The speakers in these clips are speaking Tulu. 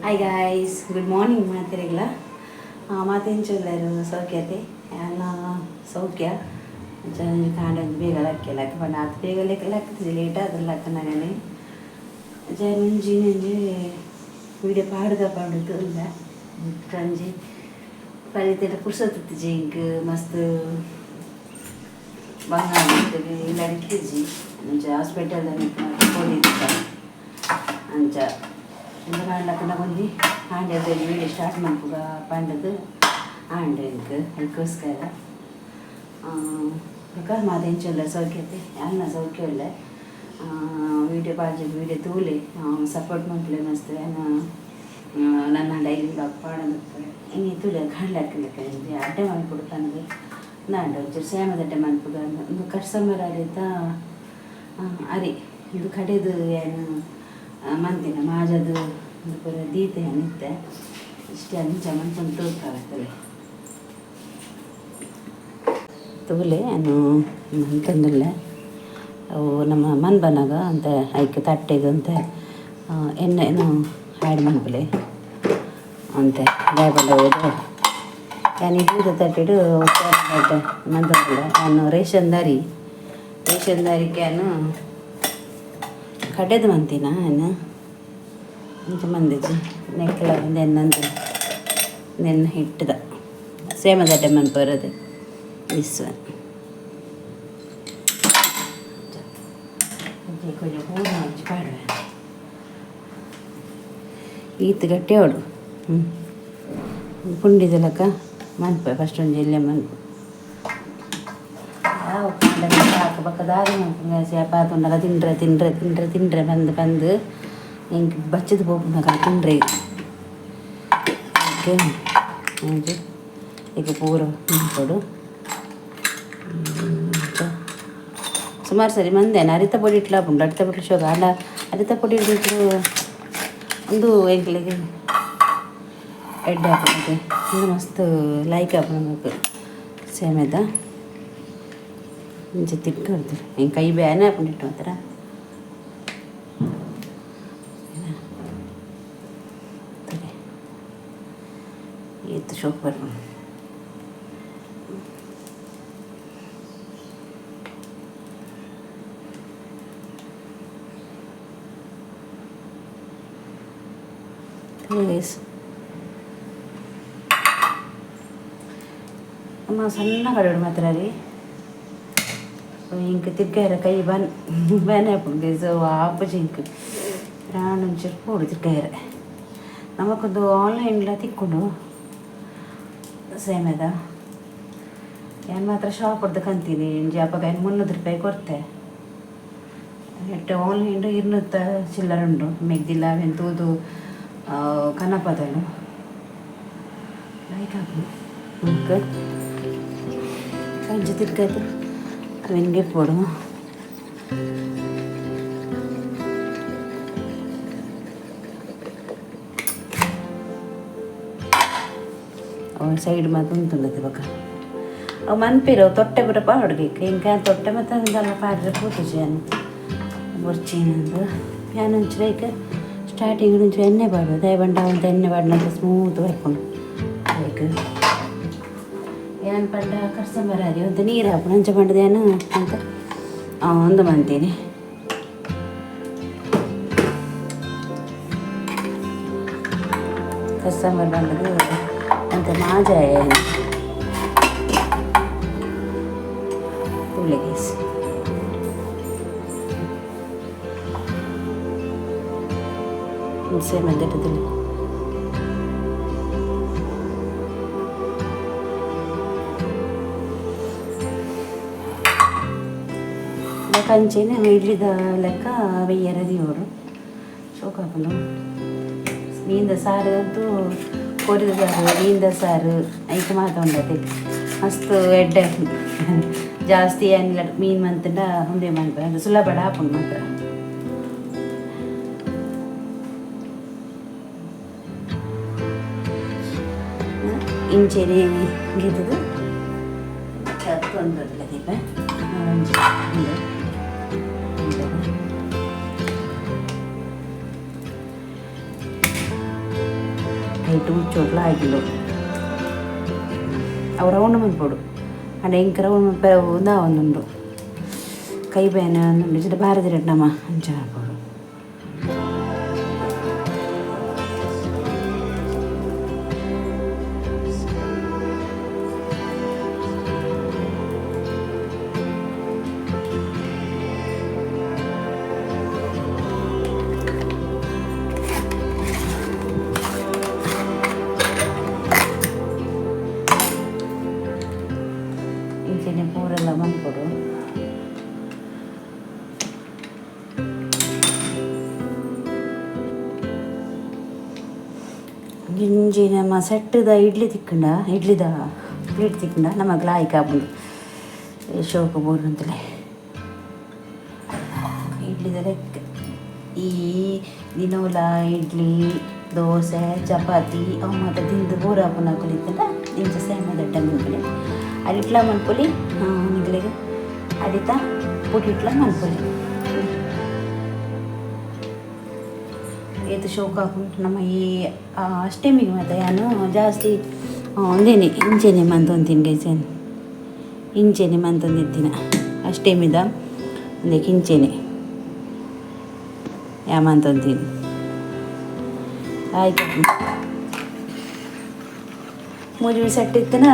ಹಾಯ್ ಗಾಯ್ಸ್, ಗುಡ್ ಮಾರ್ನಿಂಗ್ ಮಾತಿರಗಿಲ್ಲ. ಮಾತೆಂಚುಲ್ಲೆರ್? ಸೌಖ್ಯತೆ? ಯಾನ ಸೌಖ್ಯ. ಕಾಂಡ ಬೇಗ ಲಕ್ಕೆ ಲಕ್ಕ ಪಂಡ ಆತ್ ಬೇಗ ಲೆಕ್ಕ ಲಕ್ಕುಜಿ, ಲೇಟ್ ಆದ್ ಲಕ್ಕನಗನೆ. ಒಂಜಿ ಒಂಜಿ ವಿಡಿಯೋ ಪಾಡ್ದ ಪಾಡುದು ಉಲ್ಲ. ಒಂಜಿ ಪರಿತೆಟ ಪುರ್ಸೊತ್ತಿಜ್ಜಿ ಎಂಕ್. ಮಸ್ತ್ ಬಂಗ ಇಲ್ಲ ಇತ್ತಿಜ್ಜಿ. ಅಂಚ ಹಾಸ್ಪಿಟಲ್ ಪೋದಿತ್ತ. ಅಂಚ ಇಂದು ಕಾಂಡ ಒಂಜಿ ಆಂಡೆ ವಿಡಿಯೋ ಸ್ಟಾರ್ಟ್ ಮನ್ಪುಗ ಪಂಡದು ಆಂಡ್ ಎಂಕ್. ಅದಕ್ಕೋಸ್ಕರ ಬೊಕ ಮಾತೆಂಚ ಸೌಖ್ಯತೆ? ಯಾನ್ನ ಸೌಖ್ಯ ಉಲ್ಲೆ. ವಿಡಿಯೋ ಪಾಡ್ಜಿ, ವಿಡಿಯೋ ತೂಲೆ, ಸಪೋರ್ಟ್ ಮನ್ಪುಲೆ ಮಸ್ತ್. ಯಾನ ನನ್ನ ಡೈಲಿ ವ್ಲಾಗ್ ಪಾಡೊಂದಿಪ್ಪೆ. ಇನಿ ತೂಲೆ, ಕಾಂಡ್ಲಕ್ಕ ಒಂಜಿ ಅಡ್ಡೆ ಮನ್ಪೊಡು ಪಂದ್ ನಾಂಡ ಒಂಚೂರು ಸೇಮದ ಅಡ್ಡೆ ಮನ್ಪುಗ. ಉಂದು ಕಟ್ಸಂಬರ್ ಅರಿತ ಅರಿ. ಇಂದು ಕಡೆದು ಏನು ಮಂತಿನ ಮಾಜದು ಉಂದು ಪೂರ ದೀತೆ ಇತ್ತೆ. ಇಷ್ಟೇ ಅಂಚ ಮನ್ಪೊಂದು ತೂಕಾವತ್ತಲೆ. ತೂಲೆ, ಏನು ಮಂತೊಂದುಲ್ಲೆ. ಅವು ನಮ್ಮ ಮನ್ ಬನ್ನಗ ಅಂತ ಐಕ್ ತಟ್ಟೆಗ್ ಅಂತೆ ಎಣ್ಣೆ ಏನು ಆ್ಯಡ್ ಮನ್ಪುಲೆ ಅಂತೆ. ದಾಯೆ ಪಂಡ ಯಾನ್ ಇಡ್ಲಿದ ತಟ್ಟೆಡ್ ಮಂತೊಂದುಲ್ಲೆ. ಯಾನ್ ರೇಷನ್ ದಾರಿ, ರೇಷನ್ ದಾರಿಗೆ ಯಾನ್ ಕಡೆದು ಮಂತಿನ. ಯಾನ್ ಇಂಚ ಮಂದಿಜಿ ನೆಕ್ಕಲ ನೆನ್ನಂದು ನೆನ್ನ ಹಿಟ್ಟದ ಸೇಮದಡ್ಡೆ ಮನ್ಪುವರದು. This one కొంచెం ಪೂರ್ಣ ಒಂಜಿ ಪಾಡುವೆ. ಈತ್ ಗಟ್ಟಿ ಅವಡು ಪುಂಡಿದ ಲೆಕ್ಕ ಮನ್ಪೆ. ಫಸ್ಟ್ ಒಂಜಿ ಎಲ್ಲೆ ಮನ್ಪು. ಯಾವ ಸಾಕು ಬೊಕ್ಕ ದಾದ ಮನ್ಪುಂಗ ಸೇಪಾತುಂಡಲ ತಿಂಡ್ರೆ ತಿಂಡ್ರೆ ತಿಂಡ್ರೆ ತಿಂಡ್ರೆ ಬಂದು ಬಂದು ಎಂಕ್ ಬಚ್ಚದ ಪೋಪುನಗ ತಿಂಡ್ರೆ. ಓಕೆ, ಒಂಜಿ ಈಗ ಪೂರ ಮನ್ಪೊಡು. ಸುಮಾರು ಸರಿ ಮಂದೇನ ಅರಿತ ಪೊಡಿ ಇಟ್ಲ ಆಪುಂಡು. ಅರಿತ ಪೊಡಿ ಶೋಕ ಆಂಡ ಅರಿತ ಪೊಡಿ ಇಟ್ಟು ಒಂದು ಎಂಕ್ಲೆಗ್ ಎಡ್ಡೆ ಆಪುಂಡು. ಉಂದು ಮಸ್ತ್ ಲೈಕ್ ಆಪುಂಡು ನಮಕ್. ಸೇಮೆದ ಇಂಚ ತಿಕ್ಕಡ್ದು ಎಂಕ್ ಕೈ ಬೇನೆ ಆಪುಂಡು ಇಟ್ಟು ಮಾತ್ರ. ಏತ್ ಶೋಕು ಬರ್ಪುಂಡು. ಗೈಸ್, ಅಮ್ಮ ಸಣ್ಣ ಕಡೆಡು ಮಾತ್ರ ರೀ. ಇಂಕ್ ತಿರ್ಗಾರ ಕೈ ಬನ್ ಬೇನೆ ಆಪುಂಡು ಗೈಸ್. ಆಪುಜಿ ಇಂಕ್. ರಾಣ್ ಒಂಚೂರು ಪೋಡು ತಿರ್ಗಾಯರ. ನಮಕೊಂದು ಆನ್ಲೈನ್ಲ ತಿಕ್ಕುಂಡು ಸೇಮೆದ. ಯಾನ್ ಮಾತ್ರ ಶಾಪ್ ಕಂತೀನಿ. ಒಂಜಿ ಅಪಗ ಯಾನ್ 300 ರೂಪಾಯಿ ಕೊರ್ತೆ. ನೆಟ್ ಆನ್ಲೈನ್ 200 ಚಿಲ್ಲರೆ ಉಂಡು. ಮೆಗ್ದಿಲ್ಲ ಅವೆನ್ ತೂದು ಕನಪದಲು. ಲೈಕ್ ಆಪುಂಡು ನಮಕ್. ಒಂಜಿ ತಿರ್ಗಾದ್ ಅವೆನ್ ಗೆಪ್ಪೊಡು. ಅವು ಸೈಡ್ ಮಾತ ಉಂತುಂಡತೆ. ಬೊಕ ಅವು ಮನ್ಪೆರ್. ಅವು ತೊಟ್ಟೆ ಪೂರ ಪಾಡೊಡು. ಎಂಕ್ ತೊಟ್ಟೆ ಮಾತ ದಾಲ ಪಾಡ್ರೆ ಪೋತುಜಿ ಯಾನ್. ಬೊರ್ಚಿ ನಂದು. ಯಾನ್ ಒಂಚೂರು ಐಕ್ ಸ್ಟಾರ್ಟಿಂಗ್ ಒಂಚೂರು ಎಣ್ಣೆ ಪಾಡುವೆ. ದಾಯೆ ಪಂಡ ಅವಂತ ಎಣ್ಣೆ ಪಾಡ್ನಗ ಸ್ಮೂತ್ ಬರ್ಪುಂಡು. ಐಕ್ ಯಾನ್ ಪಂಡ ಕಸ್ಟಮರ್ ಆರಿ ಒಂತೆ ನೀರು ಹಾಪುಂಡು. ಅಂಚ ಪಂಡದು ಯಾನ್ ಅಂತ ಉಂದು ಮಂತೀನಿ. ಕಸ್ಟಮರ್ ಬಂದದು ಅಂತೆ ಮಾಜಾಯ ತೂಲೆ ಗೈಸ್. ಸೇಮ್ ತೂಲೆ. ಬೊಕ ಅಂಚೆನೆ ಇಡ್ಲಿದ ಲೆಕ್ಕ ಬೇಯ್ಯರ ದೀವೊಡು. ಶೋಕು ಆಪುಂಡು. ಮೀನ್ದ ಸಾರು ಅಂತೂ, ಕೋರಿದ ಸಾರು, ಮೀನ್ದ ಸಾರು ಐಕ್ ಮಾತ ಉಂಡತೆ ಮಸ್ತ್ ಎಡ್ಡೆ. ಜಾಸ್ತಿ ಏನಿಲ್ಲ, ಮೀನು ಮಂತ್ಂಡ ಉಂದೇ ಮನ್ಪೆ. ಅದು ಸುಲಭ ಆಪುಂಡು ಮಾತ್ರ. ಇಂಚೆನೆ ಗೆದ್ದುದು ತೊಂದರೆ ದೀಪ ಒಂಜಿ ಉಂದು ಉಂದು. ಐಟ್ ಮುಚ್ಚೋಡ್ಲ ಆಗಿಲ್ಲ ಅವು ರೌಂಡ್ ಮನ್ಪೊಡು ಅಂಡ ಎಂಕ್ ರೌಂಡ್ ಮನ್ಪೆ ಒಂದುಂಡು ಕೈ ಬೇನೆ ಒಂದುಂಡು ಇಜ್ಜಿಡ ಬಾರದಿರಟ್ ನಮ ಅಂಚ ಮನ್ಪೊಡು ಇಂಚನೆ ಪೂರೆಲ್ಲ ಮನ್ಪೊಡು ಇಂಜಿ ನಮ್ಮ ಸೆಟ್ಟದ ಇಡ್ಲಿ ತಿಕ್ಕಂಡ ಇಡ್ಲಿದ ಪ್ಲೇಟ್ ತಿಕ್ಕಂಡ ನಮಗ್ ಲಾಯ್ಕ್ ಆಪುಂಡು ಶೋಕು ಬೋರ್ನಂತಲೇ ಇಡ್ಲಿದ ಲೆಕ್ಕ ಈ ದಿನೋಲ ಇಡ್ಲಿ ದೋಸೆ ಚಪಾತಿ ಅವು ಮಾತ ತಿಂದು ಬೋರ್ ಆಪುನಕುಲು ಇತ್ತಂಡ ಇಂಚ ಸೇಮದ ಎಡ್ಡೆ ಮನ್ಪೊಲಿ ಅರಿಟ್ಲ ಮನ್ಪೊಲಿ ನಿಗ್ಲೆಗ್ ಅಡಿತ ಪುಟಿಟ್ಲ ಮನ್ಪೊಲಿ ಏತ್ ಶೋಕು ಆಪುಂಡು ನಮ್ಮ ಈ ಅಷ್ಟೆಮಿಗೆ ಮಾತ ಯಾನು ಜಾಸ್ತಿ ಒಂದೇನೆ ಇಂಚೆನೆ ಮಂತೊಂತಿನಿ ಗೈಸ್ ಯಾನ್ ಇಂಚೆನೆ ಮಂತೊಂದಿತ್ತಿನ ಅಷ್ಟೆಮಿದ ಉಂದೆಕ್ ಇಂಚೆನೆ ಯಾ ಮಂತೊಂತಿನಿ ಲಾಯ್ಕ್ ಮೂಜಿ ಸೆಟ್ ಇತ್ತಿನ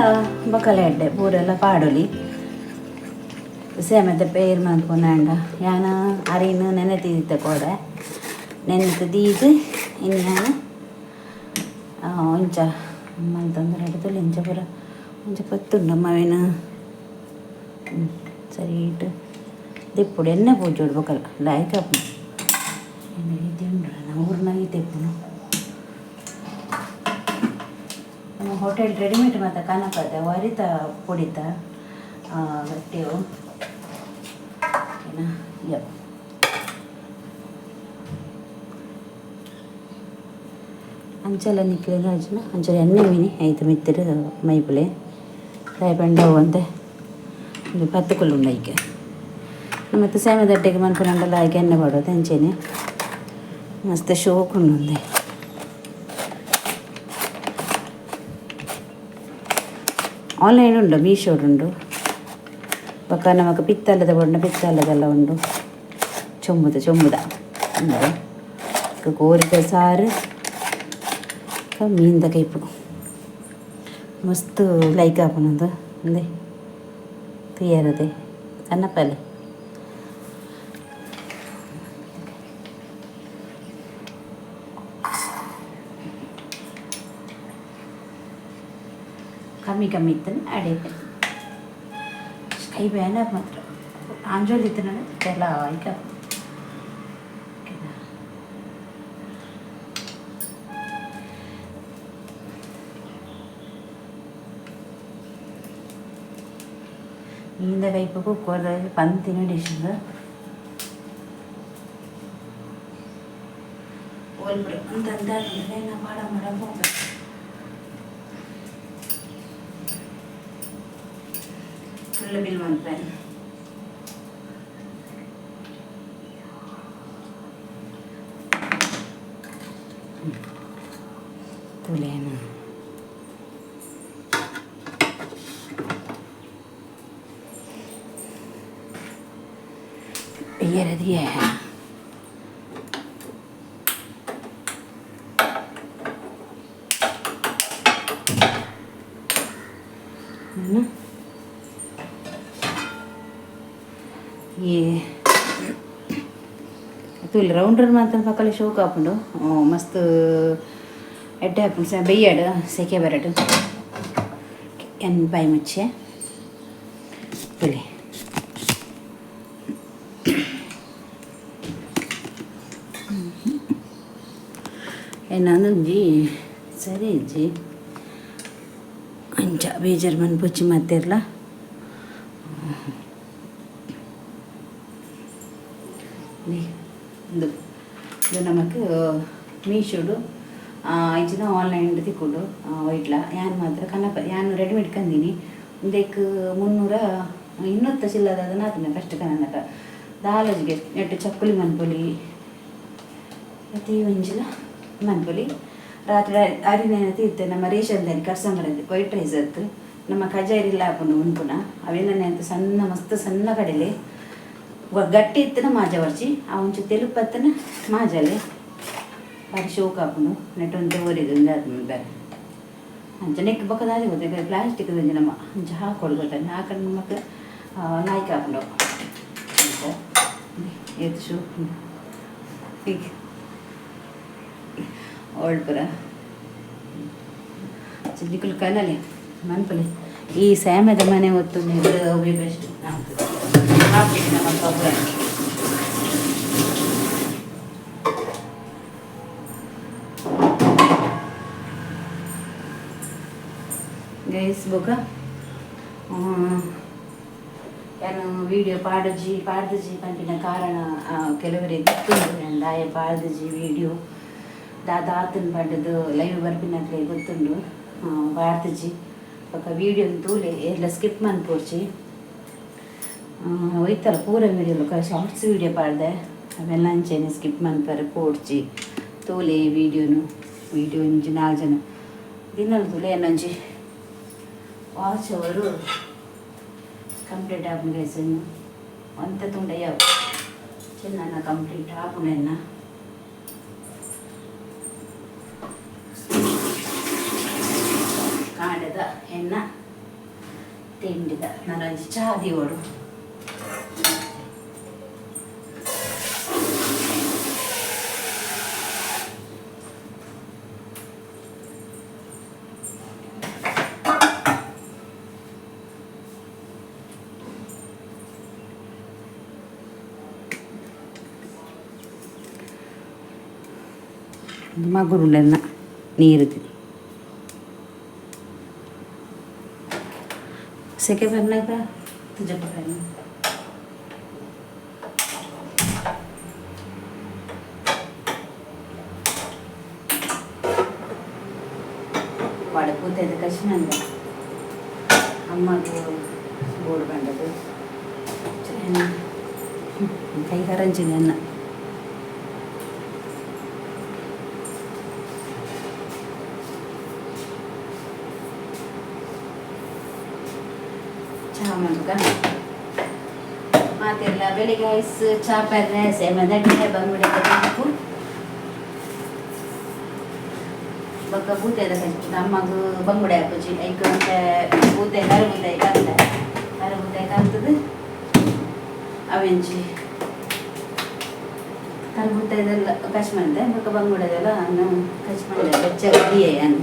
ಬೊಕಲ ಎಡ್ಡೆ ಪೂರೆಲ್ಲ ಪಾಡೊಲಿ ಸೇಮೆದ ಪೇರ್ ಮನ್ಪುನಾಂಡ ಯಾನ್ ಅರಿನ್ ನೆನೆತಿದಿತ್ತೆ ಕೋಡೆ ನೆನೆತ್ ದೀದ್ ಇನಿ ಯಾನ್ ಒಂಚ ಮಲ್ತೊಂದು ರಡ್ಡ್ ಇಂಚ ಪೂರ ಒಂಚ ಪತ್ತುಂಡು ಅವೇನ್ ಸರಿ ಇಟ್ಟು ದೆಪ್ಪೊಡು ಎಣ್ಣೆ ಪೂಜೊಡು ಬೊಕಲ ಲಾಯ್ಕ್ ಆಪುಂಡು ಎಣ್ಣೆ ಈತೆ ಉಂಡು ಊರ್ನ ಈತೆ ಇಪ್ಪುನು ನಮ್ಮ ಹೋಟೆಲ್ ರೆಡಿಮೇಡ್ ಮಾತ ಕನಪದ ವರಿತ ಪೊಡಿತ ಗಟ್ಟಿಯು ಏನ ಯಪ್ ಅಂಚಲ ನಿಕ್ಲೆಗ್ ಆಜಿನ ಅಂಚಲ ಎಣ್ಣೆ ಮೀನಿ ಐತ ಮಿತ್ತುಡು ಮೈಪುಲೆ ದಾಯೆ ಪಂಡ ಅವು ಒಂತೆ ಒಂಜಿ ಪತ್ತ್ ಕುಲ್ಲುಂಡು ಐಕ್ ನಮಕ್ ಸೇಮೆದಡ್ಡೆಗ್ ಮನ್ಪುನಂಡಲ ಐಕ್ ಎಣ್ಣೆ ಪಾಡೊಡು ಅಂಚೆನೆ ಮಸ್ತ್ ಶೋಕು ಉಂಡು ಉಂದೆ ಆನ್ಲೈನ್ ಉಂಡು ಮೀಶೋಡ್ ಉಂಡು ಬೊಕ ನಮಕ್ ಪಿತ್ತಲೆದ ಬೋಡುಂಡ ಪಿತ್ತಲೆದೆಲ್ಲ ಉಂಡು ಚೊಂಬುದ ಚೊಂಬುದ ಉಂದು ಕೋರಿದ ಸಾರು ಮೀನ್ದ ಕೈಪು ಮಸ್ತ್ ಲೈಕ್ ಆಪುಂಡು ಉಂದೆ ತೂಯೆರೆ ಕನ್ನಪಲೆ ಕಮ್ಮಿ ಕಮ್ಮಿ ಇತ್ತನ ಅಡೆಗೆ ಕೈ ಬೇನೆ ಮಾತ್ರ ಆಂಜೋಲಿ ಇತ್ತನ ಲಾಯ್ಕ್ ಆಪುಂಡು ಮೀನ್ದ ಕೈಪುಗು ಕುಕ್ಕರ್ದ ಪಂತಿನ ಡಿಶ್ ಓಲ್ಪುಡು ಅಂತ ಅಂತ ಪಾಡ ಮಾಡ ಪೋಪೆ ಫುಲ್ ಬಿಲ್ ಮನ್ಪೆ ತೂಲೇನ ಇಯರದಿಯೇ ಈ ತೂಲೆ ರೌಂಡ್ ಮಾತ್ರ ಪಕ್ಕಲೆ ಶೋಕ್ ಆಪುಂಡು ಮಸ್ತ್ ಎಡ್ಡೆ ಆಪುಂಡು ಸ ಬೆಯ್ಯಡ್ ಸೆಕೆ ಬರಡ್ ಎನ್ ಬಾಯಿ ಮುಚ್ಚೆ ತೂಲೆ ಎನ್ನೊಂಜಿ ಸರಿ ಇಜ್ಜಿ ಅಂಚ ಬೇಜಾರು ಮನ್ಪೊಚ್ಚಿ ಮಾತೆರ್ಲ ಉಂದು ಇದು ನಮಕ್ ಮೀಶೋಡು ಇಜ್ಜಿಡ ಆನ್ಲೈನ್ ತಿಕ್ಕುಂಡು ವೈಟ್ಲ ಯಾನ್ ಮಾತ್ರ ಕನಪ ಯಾನ್ ರೆಡಿಮೇಡ್ ಕಂದಿನಿ ಉಂದೆಕ್ ಮುನ್ನೂರ ಇನ್ನೂತ್ತ ಚಿಲ್ಲದ ನಾತನೆ ಫಸ್ಟ್ ಕನನಕ ದಾಲಜಿಗೆ ನೆಟ್ಟು ಚಕ್ಕುಲಿ ಮನ್ಪೊಲಿ ಪ್ರತಿ ಒಂಜಿಲ ಮನ್ಪೊಲಿ ರಾತ್ರಿ ಅರಿನೇನ ತೀರ್ತೆ ನಮ್ಮ ರೇಷನ್ ದಾರಿ ಕರ್ಸಂಬರದ್ದು ವೈಟ್ ರೈಸ್ ಅತ್ತು ನಮ್ಮ ಕಜಾರಿಲ್ಲ ಹಾಕೊಂಡು ಉಂಪುನ ಅವೇನ ಸಣ್ಣ ಮಸ್ತ್ ಸಣ್ಣ ಕಡಲೆ ಗಟ್ಟಿ ಇತ್ತನ ಮಾಜ ವರ್ಚಿ ಆ ಒಂಚು ತೆಲುಪತ್ತನ ಮಾಜಲೆ ಬಾರಿ ಶೋಕ್ ಹಾಕೊಂಡು ನೆಟ್ಟೊಂತೆ ಓರಿದು ಬೇರೆ ಅಂಚ ನೆಕ್ ಬೊಕ್ಕದಾದಿ ಗೊತ್ತ ಪ್ಲಾಸ್ಟಿಕ್ ಒಂಜಿ ನಮ್ಮ ಅಂಚ ಹಾಕೊಡು ಗೊತ್ತ ಹಾಕೊಂಡು ಮಕ್ಕಳು ಲಾಯ್ಕ್ ಹಾಕೊಂಡು ಅಂಚ ಏತ್ ಶೋಕ್ ಹೀಗೆ ಓಲ್ಡ್ ಪುರ ನಿಕುಲು ಕನಲೆ ಮನ್ಪಲೆ ಈ ಸ್ಯಾಮದ ಮನೆ ಹೊತ್ತು ಅವೇ ಬೆಸ್ಟ್ ನಮ್ಮ ಗೊಬ್ಬರ. ಗೈಸ್ ಬೊಕ ಯಾನು ವೀಡಿಯೋ ಪಾಡಜಿ ಪಾಡ್ದಜಿ ಪನ್ಪಿನ ಕಾರಣ ಕೆಲವರಿಗೆ ಗೊತ್ತುಂಡು ದಾಯ ಪಾಡ್ದಜಿ ವೀಡಿಯೋ ದಾದಾತನ್ ಪಂಡದು ಲೈವ್ ಬರ್ಪಿನಕ್ಲೆ ಗೊತ್ತುಂಡು ಪಾಡ್ದಜಿ ಬೊಕ ವೀಡಿಯೋ ತೂಲೆ ಏರ್ಲ ಸ್ಕಿಪ್ ಮನ್ಪೊಡ್ಚಿ ಒಯ್ತಲ್ಲ ಪೂರ ವೀಡಿಯೋ ಬೊಕ ಶಾರ್ಟ್ಸ್ ವೀಡಿಯೋ ಪಾಡ್ದೆ ಅವೆಲ್ಲ ಅಂಚೆನೆ ಸ್ಕಿಪ್ ಮನ್ಪರೆ ಪೋಡ್ಚಿ ತೂಲೆ ವೀಡಿಯೋನು ವೀಡಿಯೋ ಒಂಜಿ ನಾಲ್ಕು ಜನ ದಿನಲ ತೂಲೆ ಏನೊಂಜಿ ವಾಚ್ ಅವರು ಕಂಪ್ಲೀಟ್ ಆಪುಂಡು ಗೈಸ್ ಒಂತೆ ತುಂಡ ಯಾವು ಚೆನ್ನ ಕಂಪ್ಲೀಟ್ ಆಪುಂಡು ಎನ್ನ ಕಾಂಡದ ಎನ್ನ ತಿಂಡಿದ ನಾನೊಂಜಿ ಚಾ ದೀವೊಡು. ಮಗುರುಂಡೆನ್ನ ನೀರು ಸೆಕೆ ಬರ್ನಾಗ ತುಜಪ್ಪ ವಾಡ ಪೂತೈದ ಕಶಿನಂದ ಅಮ್ಮಗೂ ಬೋರ್ಡ್ ಬಂಡದು ಕೈ ಕರಂಚಿನ ಅನ್ನ ಚಹಾ ಮಲ್ಕ ಮಾತೆಲ್ಲ ಬೆಳಿಗ್ಗೆ ಐಸ್ ಚಾ ಪರ್ರೆ ಸೇಮದಡ್ಡೆ ಬಂಗುಡೆ ಕದಿಪು ಬೊಕ್ಕ ಬೂತೆದ ಕಜಿಪು ಅಮ್ಮಗ್ ಬಂಗುಡೆ ಹಾಕುಜಿ ಐಕ್ ಒಂತೆ ಬೂತೆ ಕರಬೂತೆ ಕಂತೆ ಕರಬೂತೆ ಕಂತದು ಅವೆಂಜಿ ಕರಬೂತೆದೆಲ್ಲ ಕಚ್ ಮಂದೆ ಬೊಕ್ಕ ಬಂಗುಡೆದೆಲ್ಲ ಅನ್ನ ಕಚ್ ಮಂದೆ ಬೆಚ್ಚ ದಿಯೆ ಅನ್ನ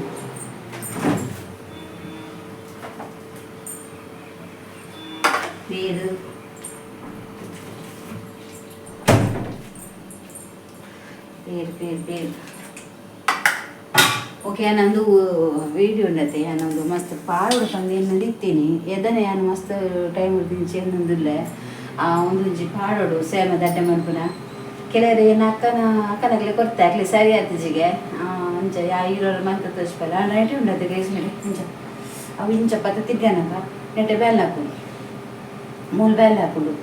ಪೇರು ಪೇರು ಪೇರು ಪೇರು. ಓಕೆ, ನಾನೊಂದು ವೀಡಿಯೋ ಉಂಡತೆ ಯಾನೊಂದು ಮಸ್ತ್ ಪಾಡೊಡು ಪಂದ್ ಎನ್ನೊಂದು ಇತ್ತೀನಿ ಎದನೆ ಯಾನ್ ಮಸ್ತ್ ಟೈಮ್ ದಿಂಚಿ ಎನ್ನೊಂದುಲ್ಲೆ ಆ ಒಂದೊಂಜಿ ಪಾಡೊಡು ಸೇಮ ದಡ್ಡೆ ಮನ್ಪುನ ಕೆಲವರು ಏನು ಅಕ್ಕನ ಅಕ್ಕನಗ್ಲೆ ಕೊರ್ತೆ ಅಕ್ಲೆ ಸರಿ ಆತಿಜಿಗೆ ಅಂಚ ಯಾ ಇರೋರು ಮಂತ ತೋಜ್ಪಲ್ಲ ನೈಟ್ ಉಂಡತೆ ಗೈಸ್ ಮೇಲೆ ಅಂಚ ಅವು ಇಂಚ ಪತ್ತ ತಿರ್ಗಾನಕ ನೆಟೆ ಬೇಲ್ ಹಾಕುಂಡು ಮೂಲು ಬೇಲ್ ಹಾಕುಂಡು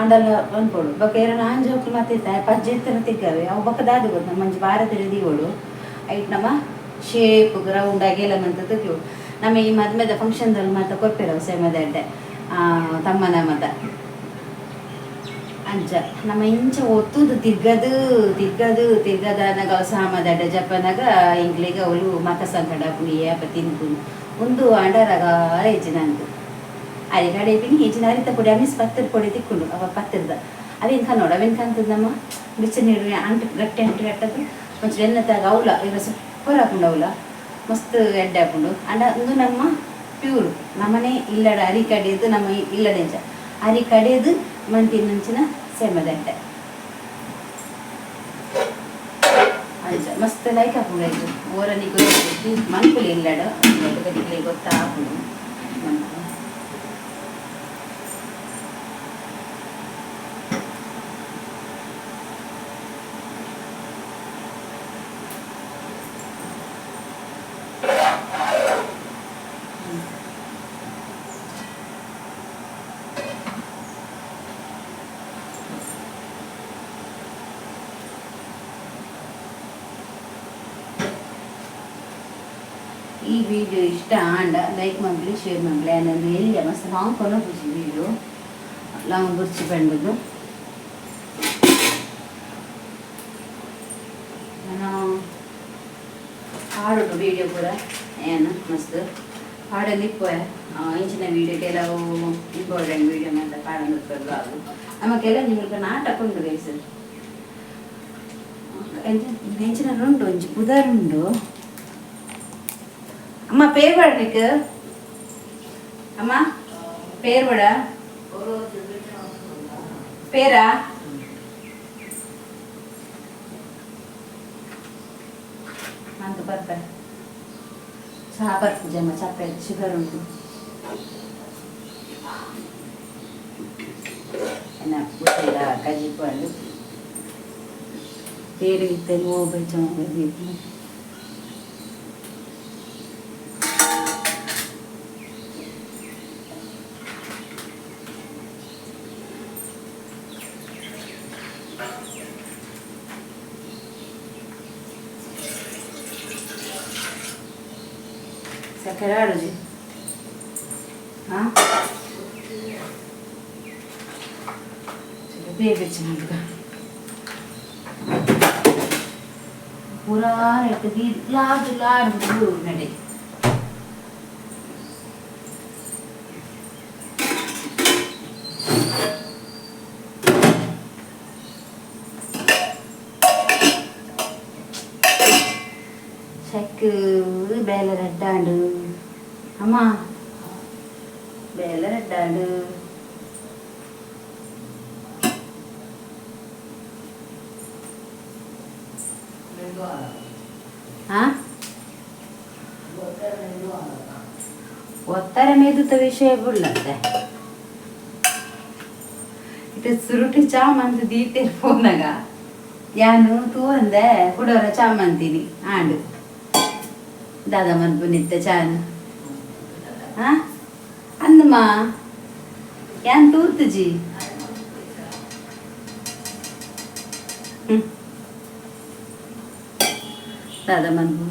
ಆಂಡಲ ಪನ್ಪೊಡು ಬೊಕ ಏರನ ಆಂಜೋಕುಲು ಮಾತ ಇತ್ತ ಪಜ್ಜೆ ಇತ್ತನ ತಿಗ್ಗವೆ ಅವು ಬೊಕ ದಾದ ಗೊತ್ತ ನಮ್ಮ ಒಂಜಿ ಭಾರತದ ದೀವೊಡು ಐಟ್ ನಮ್ಮ ಶೇಪ್ ರೌಂಡ್ ಆಗಿ ಮಂತ ತೂಕಿವು ನಮ್ಮ ಈ ಮದ್ಮೆದ ಫಂಕ್ಷನ್ದಲ್ಲಿ ಮಾತ ಕೊರ್ಪೆರ್ ಅವು ಸೇಮದ ಎಡ್ಡೆ ತಮ್ಮನ ಮತ ಅಂಚ ನಮ್ಮ ಇಂಚ ಒತ್ತುದು ತಿರ್ಗದು ತಿರ್ಗದು ತಿರ್ಗದನಗ ಸಾಮದಡ್ಡ ಜಪ್ಪನಗ ಇಂಕ್ಲೆಗ್ ಅವ್ಲು ಮಕರ ಸಂಕಟ ಆಪುಂಡು ಏಪ ತಿನ್ಪುನು ಉಂದು ಅಂಡರಗ ಹೆಚ್ಚಿನಂತು ಅರಿ ಕಡೆ ಪಿನಿ ಹೆಚ್ಚಿನ ಅರಿತ ಪೊಡಿ ಅಮಿಸ್ ಪತ್ತರ ಪೊಡಿ ತಿಕ್ಕೊಂಡು ಅವ ಪತ್ತಿರದ ಅವೇನು ಕನ್ನೋಡು ಅವೇನು ಕಂತದ ನಮ್ಮ ಬಿಚ್ಚ ನೀರು ಅಂಟು ಗಟ್ಟಿ ಅಂಟು ಗಟ್ಟದು ಒಂಚೂರು ಎಣ್ಣೆ ತಾಗ ಅವಲ ಇವ ಸೂಪರ್ ಹಾಕೊಂಡು ಅವಲ ಮಸ್ತ್ ಎಡ್ಡೆ ಹಾಕೊಂಡು ಅಂಡ ಉಂದು ನಮ್ಮ ಪ್ಯೂರ್ ನಮ್ಮನೆ ಇಲ್ಲಡ ಅರಿ ಕಡಿಯೋದು ನಮ್ಮ ಇಲ್ಲಡೆಂಚ ಅರಿ ಕಡಿಯೋದು ಮಂತಿನಂಚಿನ ಸೇಮದಡ್ಡೆ ಅಂಚ ಮಸ್ತ್ ಲೈಕ್ ಹಾಕೊಂಡು ಆಯ್ತು ಓರನಿಗೆ ಮನ್ಪುಲಿ ಇಲ್ಲಡ ಗೊತ್ತಾಪುಂಡು ಮನ್ಪು. ಈ ವಿಡಿಯೋ ಇಷ್ಟ ಆಂಡ ಲೈಕ್ ಮಲ್ಪಲೆ, ಶೇರ್ ಮಲ್ಪಲೆ. ಆ್ಯಂಡ್ ಎಲ್ಲಿ ಮಸ್ತ್ ಲಾಂಗ್ ಕೊನೊಪುಜಿ ವಿಡಿಯೋ, ಲಾಂಗ್ ಬುರ್ಚಿ ಬಂಡದು. ನಾನು ಹಾಡುಡು ವಿಡಿಯೋ ಪೂರ ಏನು ಮಸ್ತ್ ಹಾಡಲ್ಲಿ ಇಪ್ಪೆ. ಇಂಚಿನ ವಿಡಿಯೋ ಕೆಲವು ಇಂಪಾರ್ಟೆಂಟ್ ವಿಡಿಯೋ ಅಂತ ಪಾಡೊಂದು ಬ್ಲಾಗ್. ಆಮ ಕೆಲವು ನಿಮಗೆ ನಾಟಕ ಉಂಟು ಗೈಸ್. ಎಂಚಿನ ಉಂಟು, ಒಂಜಿ ಪುದರ್ ಉಂಡು. ಅಮ್ಮ ಪೇರ್ ಬಡನಿಕ್, ಅಮ್ಮ ಪೇರ್ ಬಡ ಪೇರಾ ಅಂತ ಬರ್ತಾರೆ. ಚಹಾ ಬರ್ಪುಜಮ್ಮ, ಚಪ್ಪೆ ಶುಗರ್ ಉಂಟು. ಎನ್ನ ಗೊತ್ತಿಲ್ಲ. ಕಜಿಪು ಪೇರು ಇತ್ತೆ ನೋವು ಬೆಚ್ಚ. ಸಕ್ಕರೆ ಆಡುಜಿ. ಹಾಂ, ಬೇಬೆಚ್ಚ ನಮ್ಗೆ ಪೂರಾ ಇಟ್ಟು ಲಾಡು ಲಾಡು ನಡೆ. ಶಕ್ ಬೇಲೆ ರಡ್ಡಾಂಡು ಅಮ್ಮ, ಬೇಲೆ ರಡ್ಡಾಂಡು. ಆ ಒತ್ತರ ಮೇದುತ್ತ ವಿಷಯ ಬುಳ್ಳಂತೆ. ಇದು ಸುರುಟಿ ಚಾಮಂತ ದೀತೆ ಫೋನಾಗ ಯಾನು ತೂ ಅಂದೆ ಕುಡೋರ ಚಾಮಂತೀನಿ ಆಂಡು ದಾದಾ ಮನ್ಪು ನಿತ್ತೆ ಚಾನ್. ಹಾ ಅಂದಮ್ಮ, ಯಾನ್ ತೂತುಜಿ. ದಾದಾ ಮನ್ಪು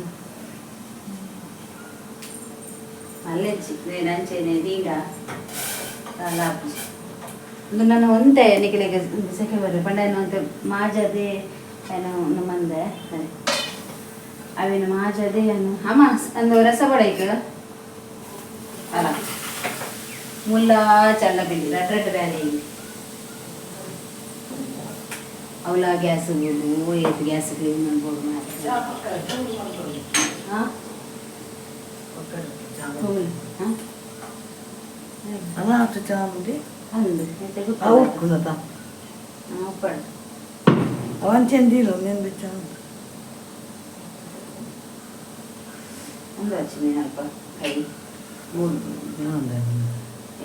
ಮಲ್ಲೆಚ್ಚಿ ಅಂಚೆನೆ ದೀಡ ದಾಲ ಆಪುಜಿ. ಒಂದು ನಾನು ಒಂತೆ ನಿಕಲೆಗೆ ಸೆಕೆ ಬರ್ರೆ ಪಂಡ ಒಂತೆ ಮಾಜದೆ ಏನು ನಮ್ಮಂದೆ ಅವಿನ ಮಾಜದೆ ಏನು ಅಮ್ಮ ಅಂದು ರಸ ಬಡೈಕ್ ಅಲ್ಲ. ಮುಲ್ಲ ಚಲ್ಲ ಬಿಲ್ಲಿ ರಡ್ ರಡ್ ಬೇರೆ. ಅವಲ ಗ್ಯಾಸ್ ಬೋದು, ಏತ್ ಗ್ಯಾಸ್ ಕ್ಲೀನ್ ಮಾಡ್ಬೋದು. ಹಾಂ ಹಾಂ. ಅನಾಥ ಚಾಮುಂಡಿ. ಅಂದು. ಅವು ಕುಲತ. ಉಪ್ಪಡು. ಅವಂಚೆಂದಿಲ್ಲ ನೆಂದು ಚಾಮುಂಡಿ. ಒಂದು ಹಚ್ಚಿನಿ ಅಲ್ಪ ಕೈ.